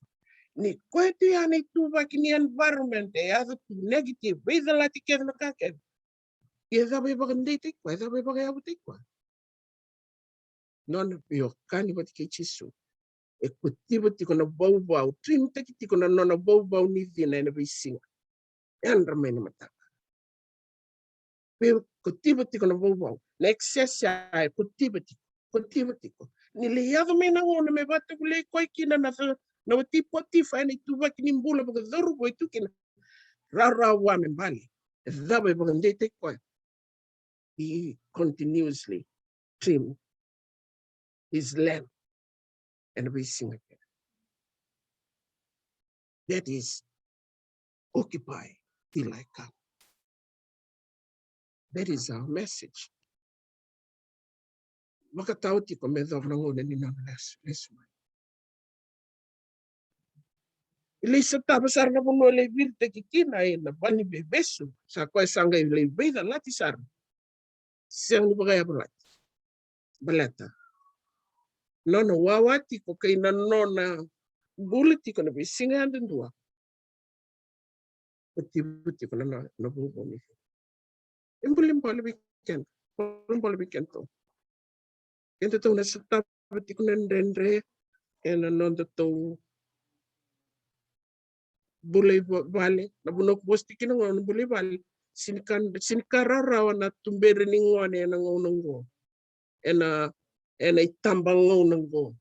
Ni koya tu ya na ituvaki ni environment e yaco tu negative, veicalati kece na ka kece. Ia cava e vakadeitaki koya, cava e vakayavutaki koya? Nona veiwekani vata kei Jisu. E kotiva tiko na vauvau, trimtaki tiko na nona vauvau ni cina ena veisiga. Yadra mai na mataka. Vei kotiva tiko na vauvau. Na excess ya e kotiva tiko, kotiva tiko. Ni lai yaco mai na gauna me vakatovolei koya kina na, na wati Potifa ena ituvaki ni bula vakacauravou e tu kina. Rawarawa me bale. E cava e vakadeitaki koya? He continuously trim his lamp ena veisiga kece. That is occupy till I come. That is our message. Vakatawa tiko me yacova na gauna ni nona lesu, lesu mai. E lai sotava sara na vanua e lai viritaki kina ena valeniveivesu. Sa koya sa qai lai veicalati sara. Sega ni vakayavalati. Baleta nona wawa tiko kei na nona bula tiko na veisiga yadudua. Kotiva tiko na, na, na vuvuni. E bolebole vei keda, bolebole vei kedatou. Kedatou na sotava tiko na dredre ena nodatou bula i va-, vale, na vanua ko vosa tiko kina qo na bula i vale. Sega ni ka, sega ni ka rawarawa na tuberi ni gone ena gauna qo. Ena, ena itaba gauna qo.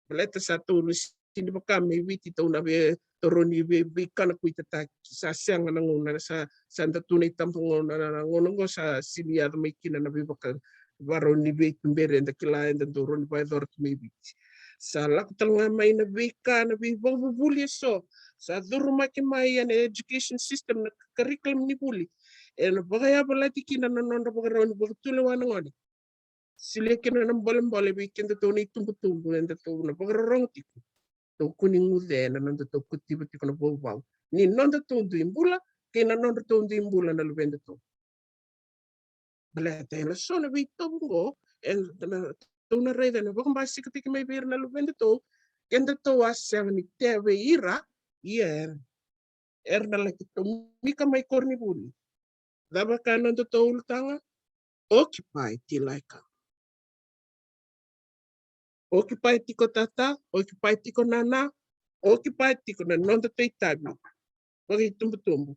Baleta sa tou sega ni vaka mai Viti, tou na vei, tou rawa ni vei, veika na kuitataki. Sa sega na gauna, sa, sa da tu na itaba gauna, na, na gauna qo sa sega ni yaco mai kina na veivaka, varau ni veituberi eda kila eda dau rawa ni vakayacora tu mai Viti. Sa lako tale ga mai na veika, na veivakavuvuli eso. Sa curumaki mai ena education system, na curriculum ni vuli. Ena vakayavalati kina na nodra vakarau ni vakatulewa na gone. Solia kina na bolebole vei kedatou na itubutubu, edatou na vakarorogo tiko. Tou kua ni guce ena nodatou kotiva tiko na vauvau ni nodatou dui bula, kei na nodratou dui bula na luvedatou. Baleta ena so na veitovo qo, eda na, tou na raica ena vakabasikataki mai vei ira na luvedatou, kedatou a sega ni tea vei ira, ia era, era na laki tomika mai koronivuli. Cava ka nodatou ulutaga? Occupy till I come. Occupy tiko tata, occupy tiko nana, occupy tiko na nodatou itavi vakaitubutubu.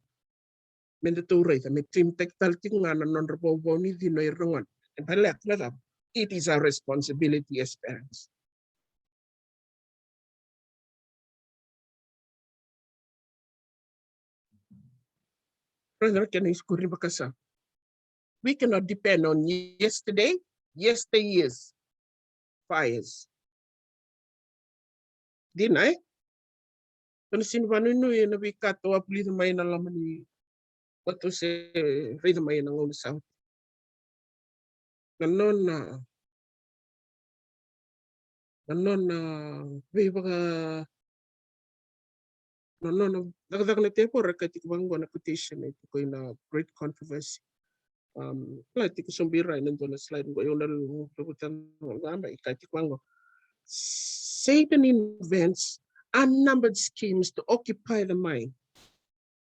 Me datou raica me trimtaki tale tiko ga na nodra vauvau ni cina o ira na gone. E baleta na cava? It is our responsibility as parents. Raica na kena iskuri vakasama. We cannot depend on yesterday, yesteryears, fires. Dina, e? Tou na sega ni vakanuinui ena veika tou a vulica mai ena loma ni, ka tou se raica mai ena gauna sa oti. Na nona, na nona veivaka, na nona cakacaka na tevoro, e kaya tiko vaqo na quotation e tiko ina Great Controversy. Um, kila tiko sobu i ra ena dua na slide qo, au na luvuta ga mai, e kaya tiko vaqo: Satan invents unnumbered schemes to occupy the mind.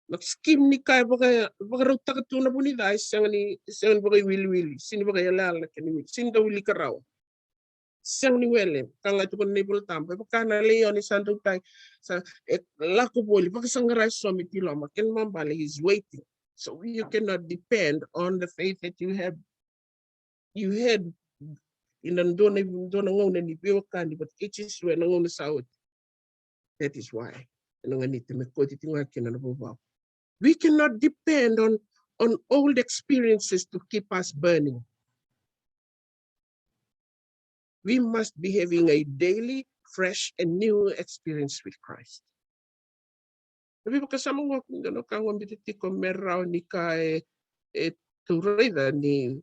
Na scheme ni ka e vaka, vakarautaka tu na vu ni ca, e sega ni, e sega ni vakaiwiliwili, sega ni vakaiyalayala na kena wili, sega ni dau wilika rawa. Sega ni wele, ka ga tukuna na iVolatabu, e vaka na laioni sa dau tagi, sa, e lako voli, vakasaqara eso me tiloma, kena ibalebale he is waiting. So you cannot depend on the faith that you have, you had ina dua na, dua na gauna ni veiwekani vata kei Jisu ena gauna sa oti. That is why ena ganita me kauti tiko ga kina na vauvau. We cannot depend on, on old experiences to keep us burning. We must be having a daily, fresh and new experience with Christ. Na veivakasama qo, dua na ka qo biuta tiko me rawa ni ka e, e tou raica ni,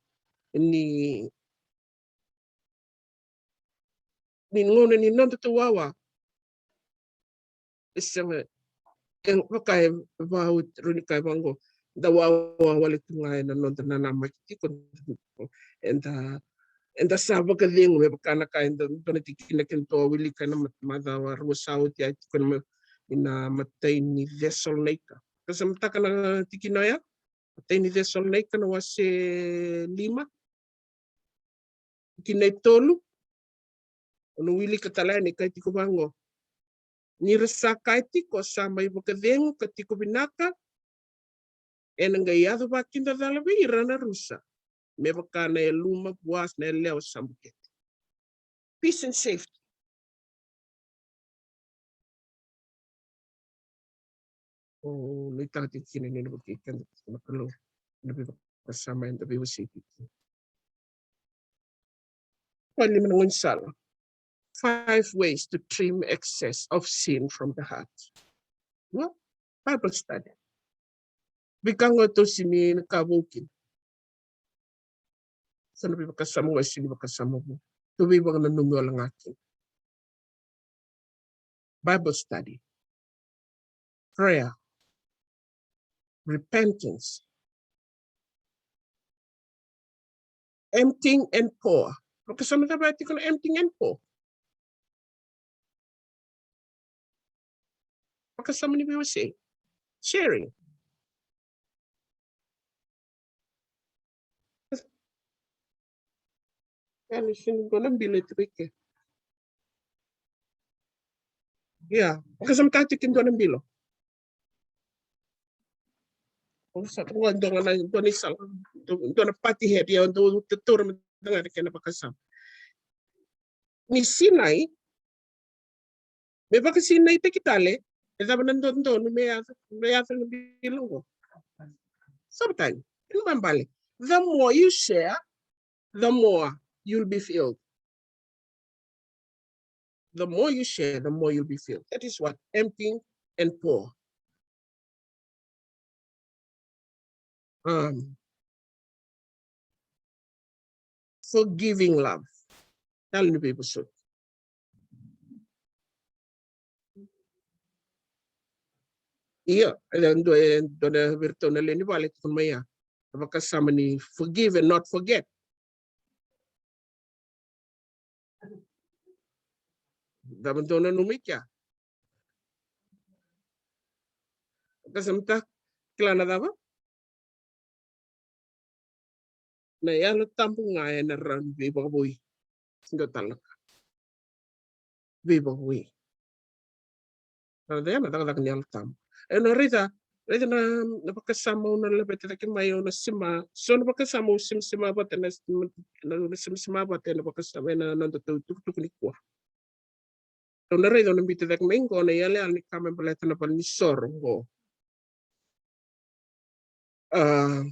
ni, ni gauna ni nodatou wawa. E sega, e vaka e vau, rawa ni kaya vaqo, da wawa wale tu ga ena noda nanamaki tiko. Eda, eda sa vakacegu, e vaka na ka eda, dua na tikina kedatou a wilika ena ma-, macawa rua sa oti, a tiko ena ma-, ina imatai ni Cesalonaika. Ka sa mataka na tikina oya, imatai ni Cesalonaika na wase lima, tikina e tolu. O na wilika tale yani, e kaya tiko vaqo: Ni ra sa kaya tiko sa mai vakacegu ka tiko vinaka, ena qai yaco vakidacala vei ira na rusa, me vaka na yaluma vuasa na yalewa sa bukete. Peace and safety. O nuitaka tiko kina ni na vukei keda na Kalou ena veivakasama eda veiwasei tiko. Ka lima na gaunisala. Five ways to trim excess of sin from the heart. Well, Bible study. Veika ga tou sini na ka vou kina. Sa na veivakasama, wasi ni vakasama vou. Tou veivakananumi wale ga kina. Bible study, prayer, repentance, emptying and pour. Vakasama cava e tiko na emptying and pour? Vakasama ni veiwasei. Sharing. Ia, ni sini dua na bilo e tiko i ke. Ia, vakasamataka tiko e dua na bilo. Vakasama, dua na, dua na isala, dua na party head, ia, dua, dua, dua, dua na kena vakasama. Ni sinai, me vakasinaitaki tale, e cava na dodonu me yaco, me yaco na bilo qo? Samatani, e na mabale. The more you share, the more you'll be filled. The more you share, the more you'll be filled. That is what emptying and pour. Um, forgiving love. Tale ni veivosoti. Ia, e dua, e dua na vei iratou na lewe ni vale e tukuna mai ya. Vakasama ni forgive and not forget. Cava dou nanuma i kea? Vakasamataka, kila na cava? Na Yalo Tabu ga ena rawa ni veivakavoui. Dua tale na ka. Veivakavoui. Raica na cakacaka ni Yalo Tabu. E na raica, raica na, na vakasama au na laveta cake mai, au na sema, so na vakasama au semasema vata na, na, na semasema vata ena vakasama ena noda tou tukutuku nikua. Au na raica, au na biuta cake mai qo na iyaloyalo ni ka me baleta na valenisoro qo. A,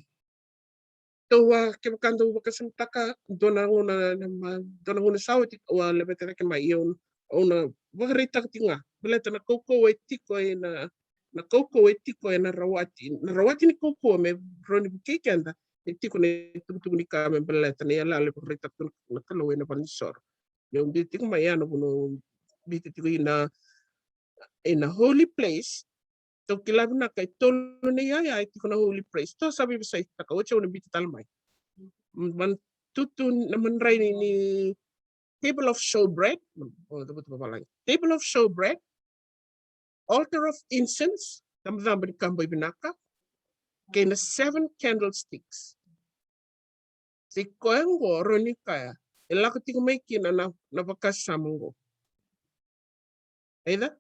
tou a, kevaka dou vakasamataka, dua na gauna, na ma-, dua na gauna sa oti au a laveta cake mai, au, au na vakaraitaka tiko ga baleta na kaukauwa e tiko ena, na kaukauwa e tiko ena rawati, na rawati ni kaukauwa me rawa ni vukei keda, e tiko na itukutuku ni ka me baleta na iyaloyalo e vakaraitaka tu na Kalou ena valenisoro. Ia au biuta tiko mai ya na vuna au biuta tiko ina, ina holy place. Tou kila vinaka e tolu na iyaya e tiko na holy place. Tou sa veivosakitaka, oti au na biuta tale mai. Mani tutu na madrai ni, ni table of showbread. Table of showbread. Altar of incense, tabacaba ni ka boi vinaka, kei na seven candlesticks. Sa i koya oqo, rawa ni kaya, e lako tiko mai kina na, na vakasama oqo. Either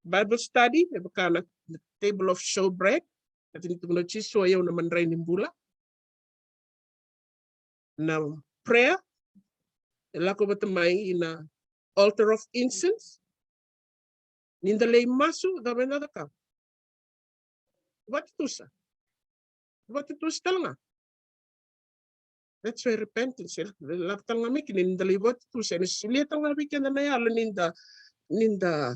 Bible study, me vaka na, na table of showbread, ka tini tukuna o Jisu, o yau na madrai ni bula. Na prayer, e lako vata mai ina altar of incense. Ni da lai masu, cava eda cakava? Vakatutusa. Vakatutusa tale ga. That's why repentance, e lako tale ga mai kina ni da lai vakatutusa, ena solia tale ga vei keda na yalo ni da, ni da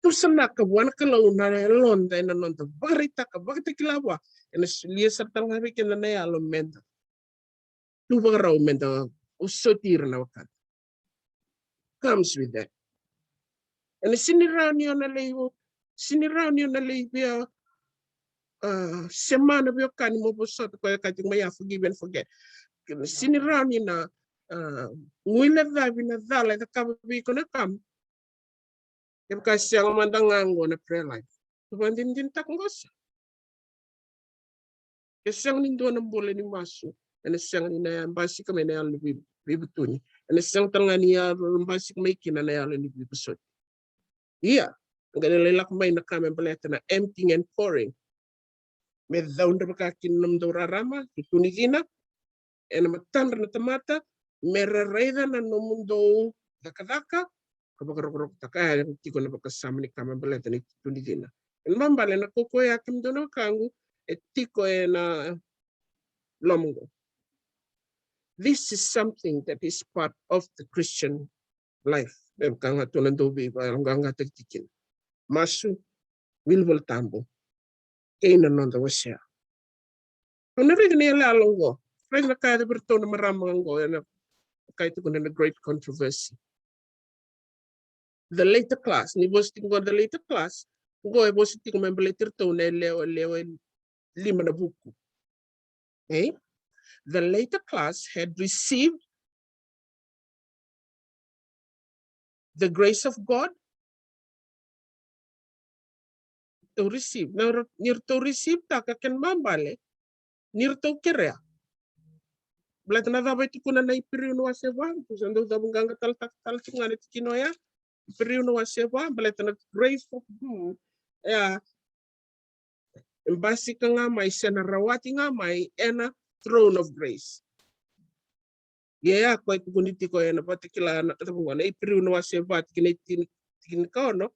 tusanaka vua na Kalou na yaloda ena noda vakaraitaka, vakatakila vua, ena solia sara tale ga vei keda na yalo meda tu vakarau, meda vosoti ira na wekada. Comes with that. Ena sini rawa ni o na lai, sini rawa ni o na lai via, a, sema na veiwekani mo vosota, koya ka tiko mai ya, forgive and forget. Ena sini rawa ni na, a, guilecavi na cala e cakava vei iko na kama. Kevaka e sega mada ga oqo na prayer life, tou vakadinadinataka oqo sa. Ke sega ni dua na bula ni masu, ena sega ni na basika mai na yalo ni vei-, veivutuni. Ena sega tale ga ni yalo basika mai kina na yalo ni veivosoti. Ia, qai na lai lako mai na ka me baleta na emptying and pouring. Me caudre vaka kina na nomudou rarama, tutu ni cina ena matadra na tamata, me ra raica na nomudou cakacaka, ka vakarokorokotaka. Ya tiko na vakasama ni ka me baleta na itutu ni cina. Kena ibalebale na kaukaua ya, kemudou na wekaqu, e tiko ena loma qo. This is something that is part of the Christian life. Me vaka ga tou na dau veivakayaloqaqataki tiko kina. Masu, wili Vola Tabu, kei na noda wasea. Tou na raica na iyaloyalo qo. Raica na ka e yaco vei iratou na marama qo ena ka e tukuna na great controversy. The later class, ni vosa tiko qo the later class, qo e vosa tiko me baleti iratou na yalewa, yalewa e lima na vuku. Okay? The later class had received the grace of God. Ratou receive. Na ra-, ni ratou receive taka, kena ibalebale ni ratou kerea. Baleta na cava e tukuna na Iperiu na wase va, tou sa dau cavuqaqataka tale tiko ga na tikina oya. Iperiu na wase va, baleta na grace of God, e a, e basika ga mai se na rawati ga mai ena throne of grace. Ia, ia, koya e tukuni tiko ena Vakatakila na, na Iperiu na wase va, tikina e tini, tikina e ono,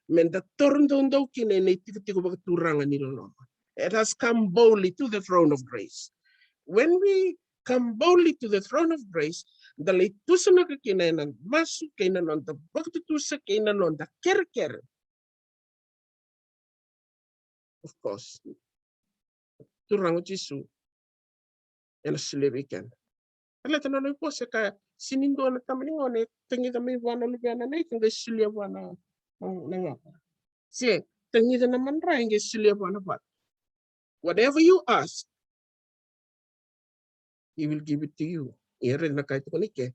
meda toro doudou kina ena itikotiko vakaturaga ni loloma. Let us come boldly to the throne of grace. When we come boldly to the throne of grace, da lai tusanaka kina ena masu kei na noda vakatutusa kei na noda kerekere. Of course, Turaga o Jisu ena solia vei keda. Baleta na nona vosa e kaya, sega ni dua na tama ni gauna e tagica mai vua na luvena na ika qai solia vua na, na, na gauna. Se tagica na madrai qai solia vua na vatu. Whatever you ask, he will give it to you. Ia, raica na ka e tukuni ke.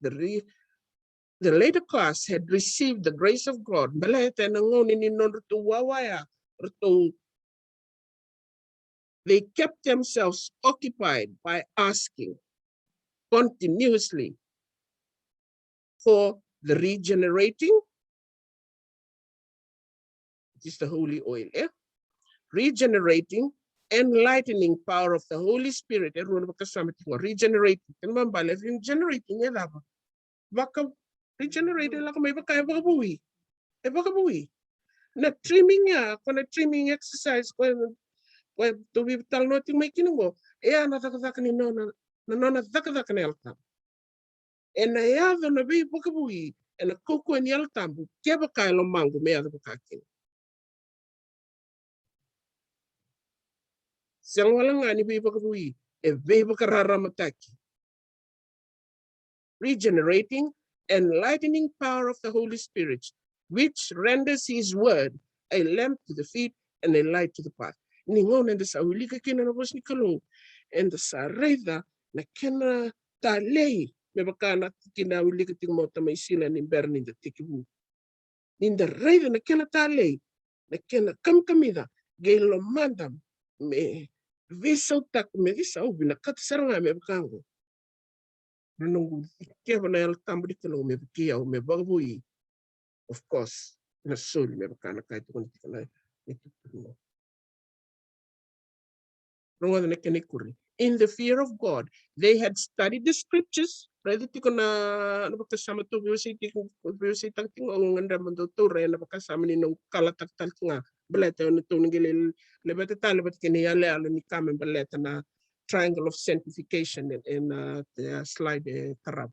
The re-, the later class had received the grace of God. Baleta ena gauna ni nodratou wawa ya, ratou, they kept themselves occupied by asking continuously for the regenerating, which is the holy oil, eh? Regenerating, enlightening power of the Holy Spirit. E rua na vakasama tiko qo. Regenerating. Kena ibalebale, regenerating e cava? Vaka, regenerating e lako mai vaka e vakavoui. E vakavoui. Na trimming ya, ko na trimming exercise, ko, ko tou veitalanoa tiko mai kina qo. E a na cakacaka ni nona, na nona cakacaka na Yalo Tabu. Ena yaco na veivakavoui ena kaukaua ni Yalo Tabu kevaka e lomaqu me yaco vaka kina. Sega wale ga ni veivakavoui, e veivakararamataki. Regenerating, enlightening power of the Holy Spirit, which renders his word a lamp to the feet and a light to the path. Ni gauna eda sa wilika kina na vosa ni Kalou, eda sa raica na kena talei, me vaka na tikina wilika tiko mai o tamai Sila ni bera ni da tekivu. Ni da raica na kena talei, na kena kamikamica, qai lomada me veisautaka, me veisau vinakata sara ga me vaka qo. Na noqu dikeva na Yalo Tabu ni Kalou me vukei au, me vakavoui. Of course, na soli me vaka na ka e tukuna tiko na, na itutu. Rogoca na kena ikuri. In the fear of God, they had studied the scriptures. Raica tiko na, na vakasama tou veiwasei tiko, veiwaseitaka tiko, au gadreva mo dou taura ena vakasama ni noqu kalataka tale tiko ga. Baleta o na tou na qai lai laveta tale vata kei na iyaloyalo ni ka me baleta na triangle of sanctification ena, ena, uh, slide e tarava.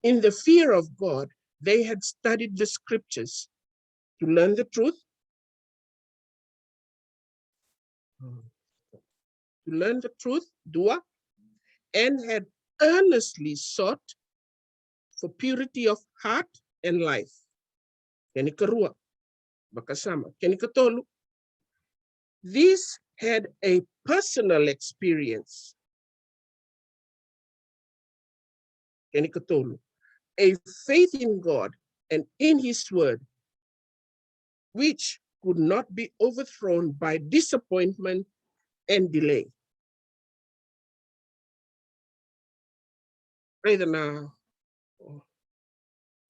In the fear of God, they had studied the scriptures to learn the truth, to learn the truth, dua, and had earnestly sought for purity of heart and life. Kena ikarua, vakasama. Kena ikatolu, these had a personal experience. Kena ikatolu, a faith in God and in his word, which could not be overthrown by disappointment and delay. Raica na, o,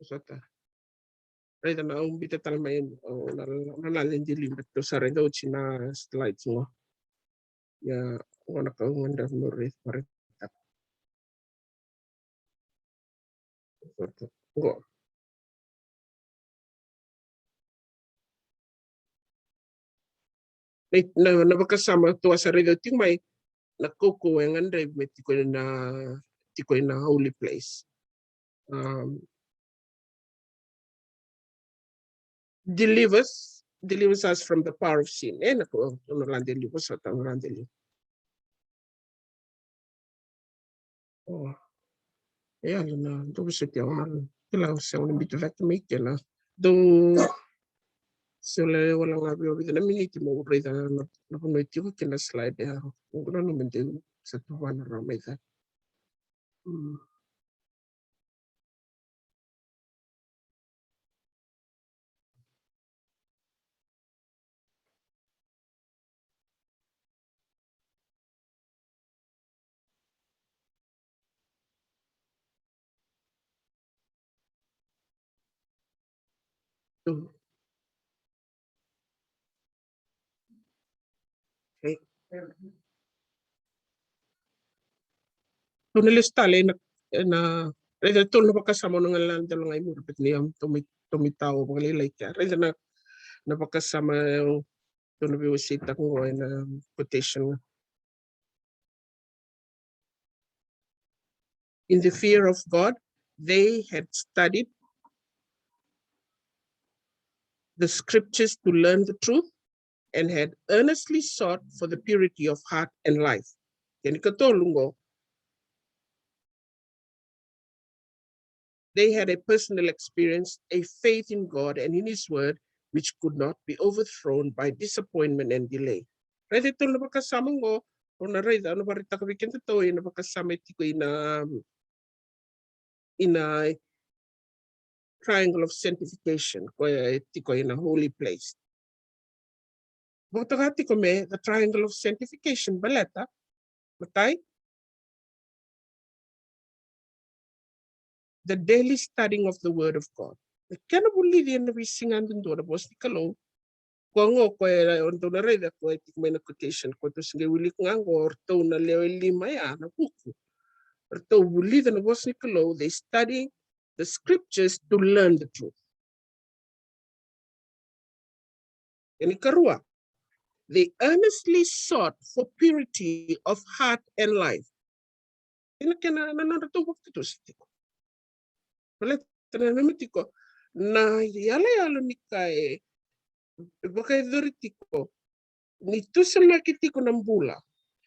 sota. Raica na, au biuta tale mai, o, na, na, na ledi liu, but tou sa raica oti na slides qo. Ia, qo na ka au gadreva meu raica, raica. Qo. Na, na, na vakasama tou a sa raica tiko mai, na kaukauwa e gadrevi me tiko ina, tiko ina holy place. Um, delivers, delivers us from the power of sin. E, na ko, no la deliver, sa ta no la deliver. O. E, alo na, dou vosoti au, alo. Kila au se au na biuta cake mai kina. Dou, se o le wala ga vei au vica na miniti mo raica na, na vanua e tiko kina slide ya. Au nanuma de sa tuvana rawa mai cake. Mm. Mm. Okay. Tou na lesu tale ena, ena, raica tolu na vakasama, au na galala tale ga i muri, baleta ni au, tou mai, tou mai tao vakalailai kea. Raica na, na vakasama, e, tou na veiwaseitaka qo ena quotation. In the fear of God, they had studied the scriptures to learn the truth and had earnestly sought for the purity of heart and life. Kena ikatolu qo, they had a personal experience, a faith in God and in His word, which could not be overthrown by disappointment and delay. Raica e tolu na vakasama qo, au na raica, au na vakaraitaka vei kedatou ena vakasama e tiko ina, ina triangle of sanctification, koya e tiko ina holy place. Vakatoka tiko me the triangle of sanctification, baleta, matai, the daily studying of the word of God. Na kena vulici ena veisiga yadudua na vosa ni Kalou. Koya qo, koya e, o ratou na raica, koya e tiko mai na quotation, koya tou se qai wilika ga qo, o ratou na lewe lima ya na vuku. O ratou vulica na vosa ni Kalou, they study the scriptures to learn the truth. Kena ikarua, they earnestly sought for purity of heart and life. Ena kena, na nodratou vakatutusa tiko. Baleta na, na, tiko na iyaloyalo ni ka e vakayacori tiko ni tusanaki tiko na bula.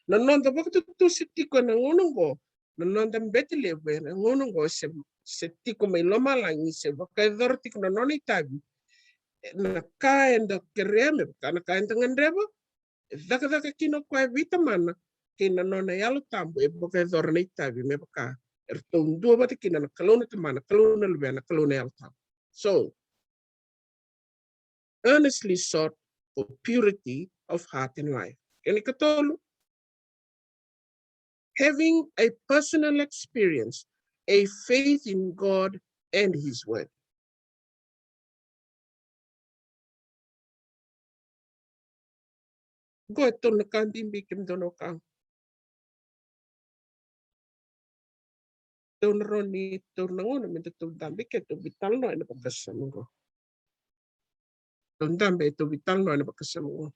Na noda vakatutusa tiko ena gauna qo, na noda bete levu ena gauna qo, se, se tiko mai lomalagi, se vakayacora tiko na nona itavi. Na ka eda kerea me vaka na ka eda gadreva, e cakacaka kina o koya vei Tamana kei na nona Yalo Tabu, e vakayacora na itavi me vaka eratou duavata kina na Kalou na Tamana, Kalou na Luvena, Kalou na Yalo Tabu. So, earnestly sought for purity of heart and life. Kena ikatolu, having a personal experience, a faith in God and His word. Qo e tolu na ka bibi kemudou na wekaqu. Tou na rawa ni, tou na gauna me datou dabe ke tou veitalanoa ena vakasama qo. Tou dabe, tou veitalanoa ena vakasama qo.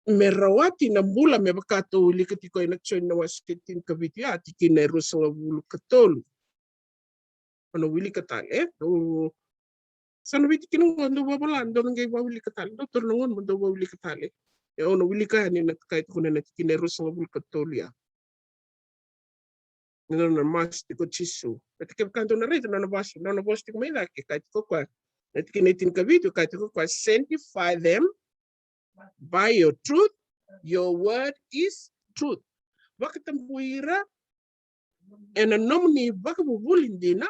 Me rawati na bula me vaka tou wilika tiko ena Joni na wase tinikavitu ya, tikina e ruasagavulu ka tolu. O na wilika tale, e? Dou sa na veitikina qo, dou vavola, dou na qai vawilika tale, dou taura na gauna mo dou vawilika tale. E, o na wilika yani na ka e tukuna na tikina e ruasagavulu ka tolu ya. Na nona masu tiko o Jisu. Baleta kevaka dou na raica na nona vosa, na nona vosa tiko mai cake, kaya tiko o koya, na tikina e tinikavitu, kaya tiko o koya, sanctify them by your truth, your word is truth. Vakatabui ira ena nomuni vakavuvuli dina.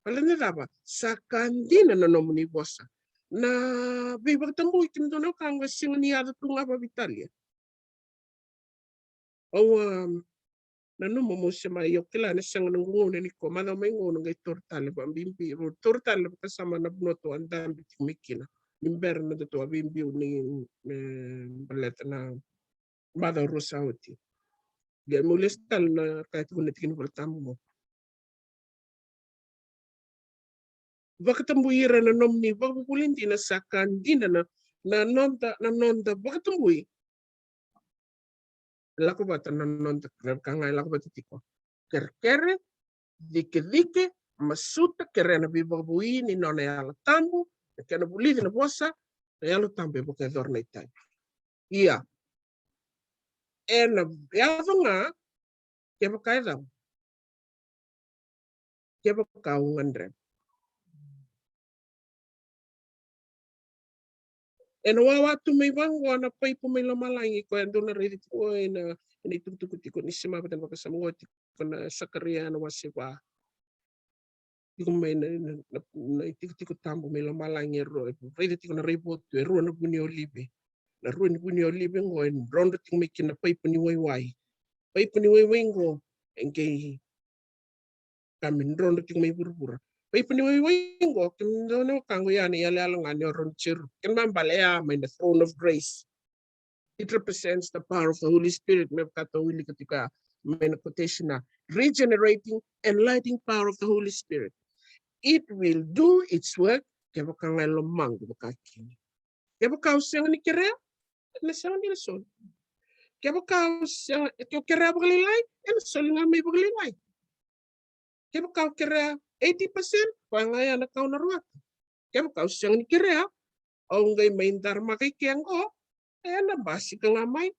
Baleta na cava? Sa ka dina na nomuni vosa. Na veivakatabui kemudou na wekaqu e sega ni yaco tu ga vakaveitalia. Au a nanuma mo se mai, au kila na sega na noqu gauna nikua, macawa mai qo au na qai taura tale vakabibi, au taura tale na vakasama na vanua tou a dabe tiko mai kina ni bera na nodatou a veibiu ni, e, baleta na macawa rua sa oti. Ia meu lesu tale na ka e tukuna na tikina ni iVolatabu qo. Vakatabui ira na nomuni vakavuvuli dina, sa ka dina na na noda, na noda vakatabui. Lako vata na noda, kevaka ga e lako vata tiko kerekere, cikecike, masuta, kerea na veivakavoui ni nona Yalo Tabu, na kena vulici na vosa, na Yalo Tabu e vakayacora na itavi. Ia, ena yaco ga kevaka e cau, kevaka au gadreva. Ena wawa tu mai vaqo na paipu mai lomalagi, koya dou na raici tiko ena, ena itukutuku tiko ni sema vata na vakasama qo tiko na Sakaraia na wase va. Tiko mai na, na, na, na itikotiko tabu mai lomalagi e rua, e raica tiko na raivotu, e rua na vu ni olive. Na rua ni vu ni olive qo e drodro tiko mai kina na paipu ni waiwai. Paipu ni waiwai qo e qai ka me drodro tiko mai vuravura. Paipu ni waiwai qo, kemudou na wekaqu, ya na iyaloyalo ga ni o rau ni Jeru. Kena ibalebale ya mai na throne of grace. It represents the power of the Holy Spirit. Me vaka tou wilika tiko ya mai na quotation na regenerating, enlightening power of the Holy Spirit. It will do its work kevaka ga e lomaqu vakakina. Kevaka au sega ni kerea, ena sega ni na soli. Kevaka au sega, ke au kerea vakalailai, ena soli ga mai vakalailai. Kevaka au kerea eighty percent, koya ga ya na ka au na rawata. Kevaka au sega ni kerea, au qai mai daramaka i ke qo, ena basika ga mai.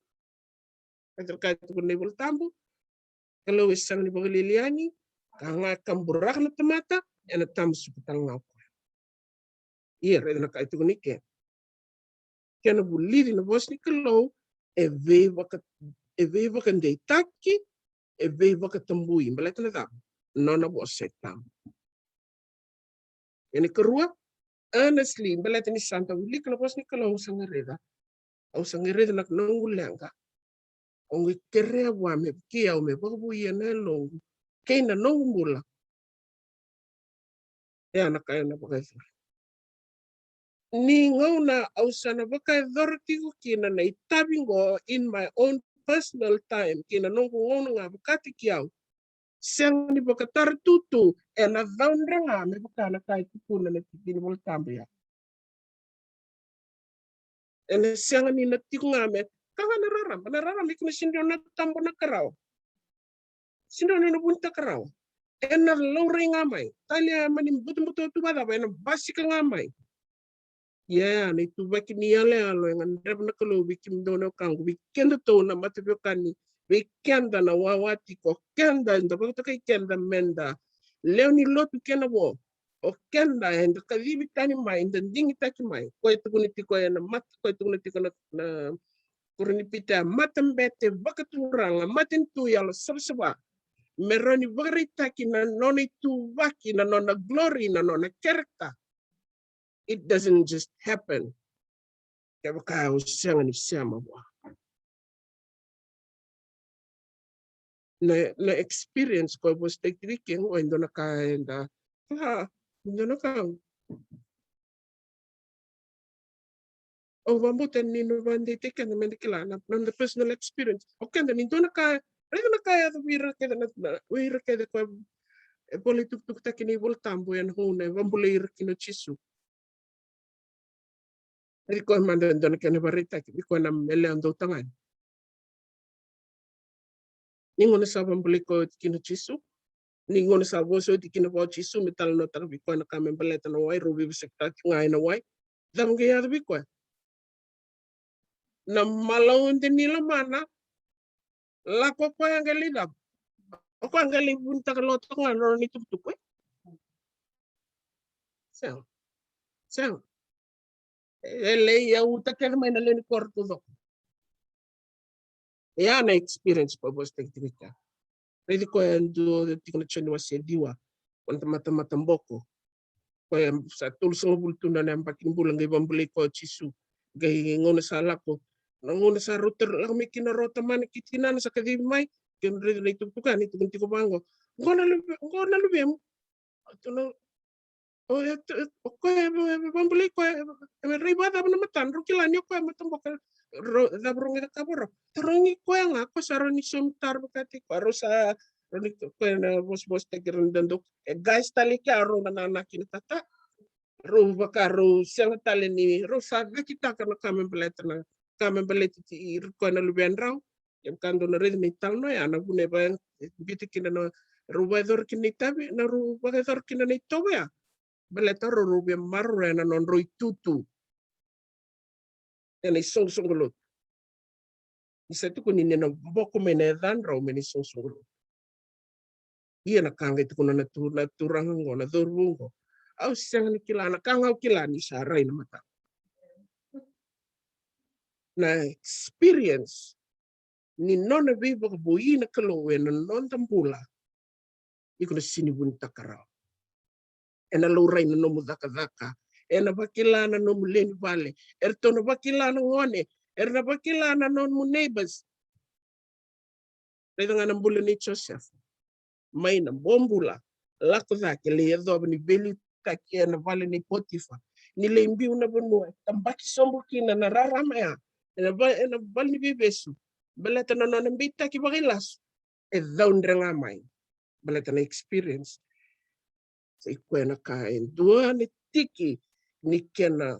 Ka tara ka e tukuna na iVola Tabu, Kalou e sega ni vakalialiani, ka ga e kaburaka na tamata, ena tamusuka tale ga o koya. Ia, raica na ka e tukuna i ke. Kena vulici na vosa ni Kalou, e veivaka, e veivakadeitaki, e veivakatabui. Baleta na cava? Nona vosa e tabu. Kena ikarua, earnestly, baleta ni sa da wilika na vosa ni Kalou, au sa qai raica. Au sa qai raica na noqu leqa. Au qai kerea vua me vukei au me vakavouya na yaloqu kei na noqu bula. E a na ka ena vakayacora. Ni gauna au sa na vakayacora tiko kina na itavi qo in my own personal time, kei na noqu gauna ga vakataki au. Sega ni vakatara tutu, ena caudre ga me vaka na ka e tukuna na tiki ni Vola Tabu ya. Ena sega ni na tiko ga me, ka ga na rarama, na rarama e kena sega ni na tabu na karawa. Sega ni na vunitaka rawa. Ena laurai ga mai. Talia mani butobuto tu vakacava, ena basika ga mai. Ia, ya na ituvaki ni yaloyalo e gadreva na Kalou vei kemudou na wekaqu, vei kedatou na mataveiwekani, vei keda na wawa tiko, keda eda vakatokai keda meda lewe ni lotu kei na vo. O keda eda kacivi tani mai, eda digitaki mai. Koya e tukuni tiko ena mata, koya e tukuna tiko na, na Korinipita, matabete vakaturaga, matanitu, yalo savasava. Me rawa ni vakaraitaki na nona ituvaki, na nona glory, na nona character. It doesn't just happen. Kevaka au sega ni sema vua. Na, na experience koya e vosataki tiko kina qo e dua na ka eda, a, e dua na ka. Au vakabauta ni na vakadeitaki keda meda kila na, na personal experience. O keda ni dua na ka, raica na ka e yaco vei ira kece na, na, vei ira kece koya e volai tukutukutaki na iVola Tabu ena gauna e vakabulai ira kina o Jisu. Vei koya mada e dua na kena ivakaraitaki, vei koya na yalewa dautagane. Ni gauna sa vakabulai koya oti kina o Jisu, ni gauna sa vosa oti kina vua o Jisu me talanoataka vei koya na ka me baleta na wai, rau veivosakitaka tiko ga ena wai. Cava qai yaco vei koya? Na malaude ni lomana, lako o koya qai lai cava? O koya qai lai vunitaka loto ga na nona itukutuku, e? Sega. Sega. E lai yauta kece mai na lewe ni koro taucoko. E a na experience koya e vosataki tiko kina. Raici koya e dua tiko na Joni wase ciwa. Koya na tamata mataboko. Koya sa tolusagavulu tu na nona yabaki ni bula, qai vakabulai koya o Jisu. Qai gauna sa lako, na gauna sa rauta lako mai kina o rau tamana kei tinana sa kacivi mai. Ke raica na itukutuku, a na itukutuku vaqo. Qo na luve, qo na luvemu. Atu na, o, e, e, o koya e, e, e vakabulai koya, e, e, rai vakacava na matana, rau kila ni o koya e mataboko, rau, cava rau qai cakava rau. Tarogi koya ga, koya sa rawa ni saumi taro vakataki koya, rau sa, rawa ni koya na vosavosataki ira na dodonu. E guys tale kea rau na nana kina tata. rau vaka rau sega tale ni rau sa cakitaka na ka me baleta na ka me baleti ira koya na luvedrau. Kevaka dou na raica na italanoa ya, na vuna e vakabita kina na rau vakayacora kina na itavi, na rau vakayacora kina na itovo ya. Baleta rau rau via maroroya na nodrau itutu ena isoqosoqo lotu. Ni sa tukuni ni na boko mai na yacadrau mai na isoqosoqo lotu. Ia na ka qai tukuna na tu, na turaga qo, na cauravou qo, au sega ni kila, na ka ga au kila ni sa rai na mataka. Na experience ni nona veivakavoui na Kalou ena noda bula, iko na sini vunitaka rawa. Ena laurai na nomu cakacaka, ena vakila na nomu lewe ni vale, eratou na vakila na gone, era na vakila na nomu neighbors. Raica ga na bula nei Josefa. Mai na bobula, lako cake, lai yacova ni veiliutaki ena vale nei Potifa, ni lai biu na vanua e tabaki sobu kina na rarama ya, ena va-, ena vale ni veivesu. Baleta na nona beitaki vakailasu, e caudre ga mai. Baleta na experience. Sa i koya na ka e dua na tiki ni kena,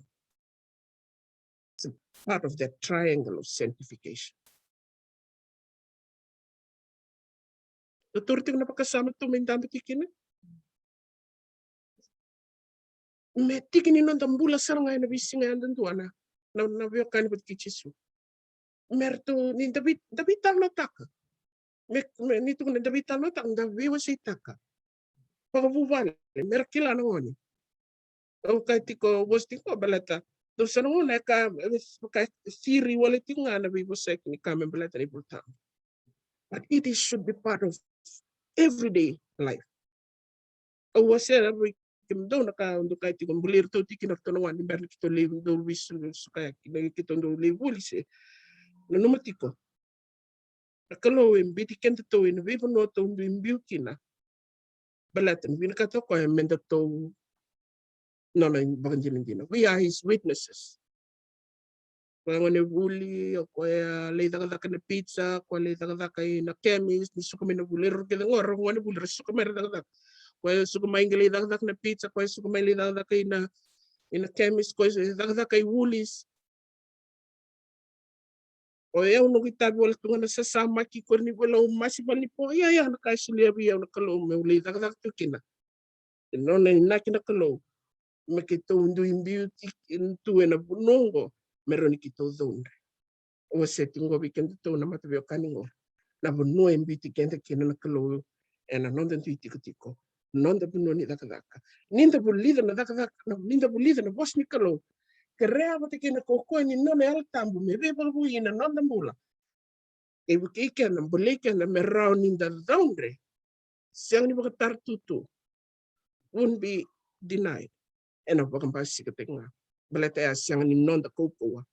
it's a part of that triangle of sanctification. Tou taura tiko na vakasama tou mai dabe tiko kina. Me tiki ni noda bula sara ga ena veisiga yadudua na, na, na veiwekani vata kei Jisu. Me ratou ni da vei, da veitalanoataka. Me, me ni tukuna da veitalanoataka, da veiwaseitaka. Vakavuvale, me ra kila na gone. Au kaya tiko, vosa tiko baleta dou sa na gone ka, ka siri wale tiko ga na veivosaki ni ka me baleta na iVolatabu. But it is, should be part of everyday life. Au wasea vei kemudou na ka au dau kaya tiko, bulei iratou tiko kina ratou na gone ni bera ni keitou lai dau veisukayaki, ni keitou dau lai vuli se. Nanuma tiko. Na Kalou e biuti kedatou ena veivanua tou dui biu kina. Baleta ni vinakata o koya me datou nona ivakadinadina. We are his witnesses. Koya gone vuli, o koya lai cakacaka na pizza, koya lai cakacaka ina chemist, ni suka mai na vuli, era kece gona, gone vuli, ra suka mai ra cakacaka. Koya suka mai qai lai cakacaka na pizza, koya suka mai lai cakacaka ina, ina chemist, koya cakacaka i Woolies. O yau noqu itavi wale tu ga na sasamaki, koya ni vula au masi vale ni po, ia, ia, na ka e solia vei au na Kalou meu lai cakacaka tu kina. E nona inaki na Kalou me keitou dui biuti tu ena vanua oqo, me rawa ni keitou caudre. Au wasea tiko qo vei kedatou na mataveiwekani qo. Na vanua e biuti keda kina na Kalou ena noda dui tikotiko, noda vanua ni cakacaka. Ni da vulica na cakacaka, na, ni da vulica na vosa ni Kalou, kerea vata kei na kaukaua ni nona Yalo Tabu me veivakavoui na noda bula. Kei vukei keda, bolei keda me rawa ni da caudre. Sega ni vakataratutu. Won't be denied. Ena vakabasikataki ga. Baleta ya sega ni noda kaukaua.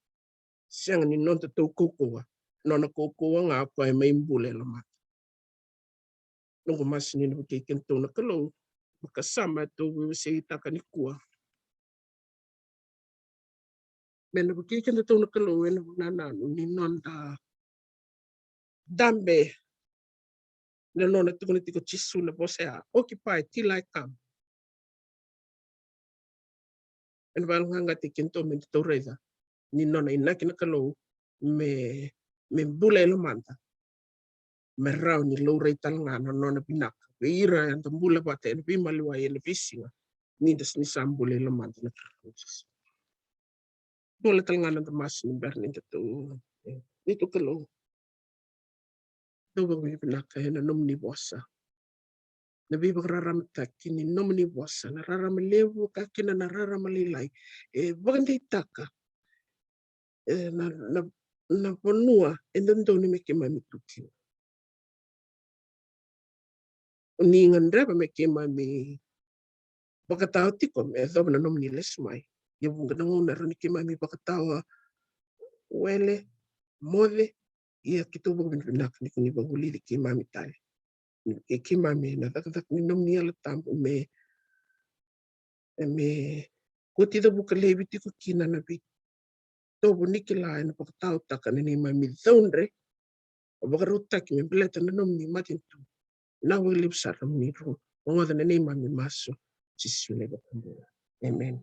Sega ni noda tou kaukaua. Nona kaukaua ga o koya e mai bula e lomada. Noqu masu ni na vukei kedatou na Kalou. Vakasama e tou veiwaseitaka nikua. Me na vukei kedatou na Kalou ena vunananu ni noda dabe. Na nona tukuna tiko Jisu na vosa ya, occupy till I come. Ena vakayagataki kedatou me datou raica ni nona inaki na Kalou me, me bula e lomada. Me rawa ni laurai tale ga na nona vinaka vei ira eda bula vata ena veimaliwai ena veisiga. Ni da sa, ni sa bula e lomada na Karisito Jisu. Bula tale ga na noda masu ni bera ni datou, e, ni tou Kalou. Dou vakavinavinaka ena nomuni vosa. Na veivakararamataki ni nomuni vosa, na rarama levu ka kina na rarama lailai. E vakadeitaka e na, na, na vanua e dodonu me keimami tu kina. Ni gadreva me keimami vakatawa tiko me yacova na nomuni lesu mai. Ia vuqa na gauna e rawa ni keimami vakatawa wele, moce, ia keitou vakavinavinaka ni ko ni vakavulici keimami tale. Ni vukei keimami ena cakacaka ni nomuni Yalo Tabu me, me kauti cavuka laivi tiko kina na veitovo ni kila ena vakataotaka na neimami caudre, vakarautaki me baleta na nomuni matanitu. Na vakalevu sara na nomuni ru. Rogoca na neimami masu, Jisu na iVakabula. Amen.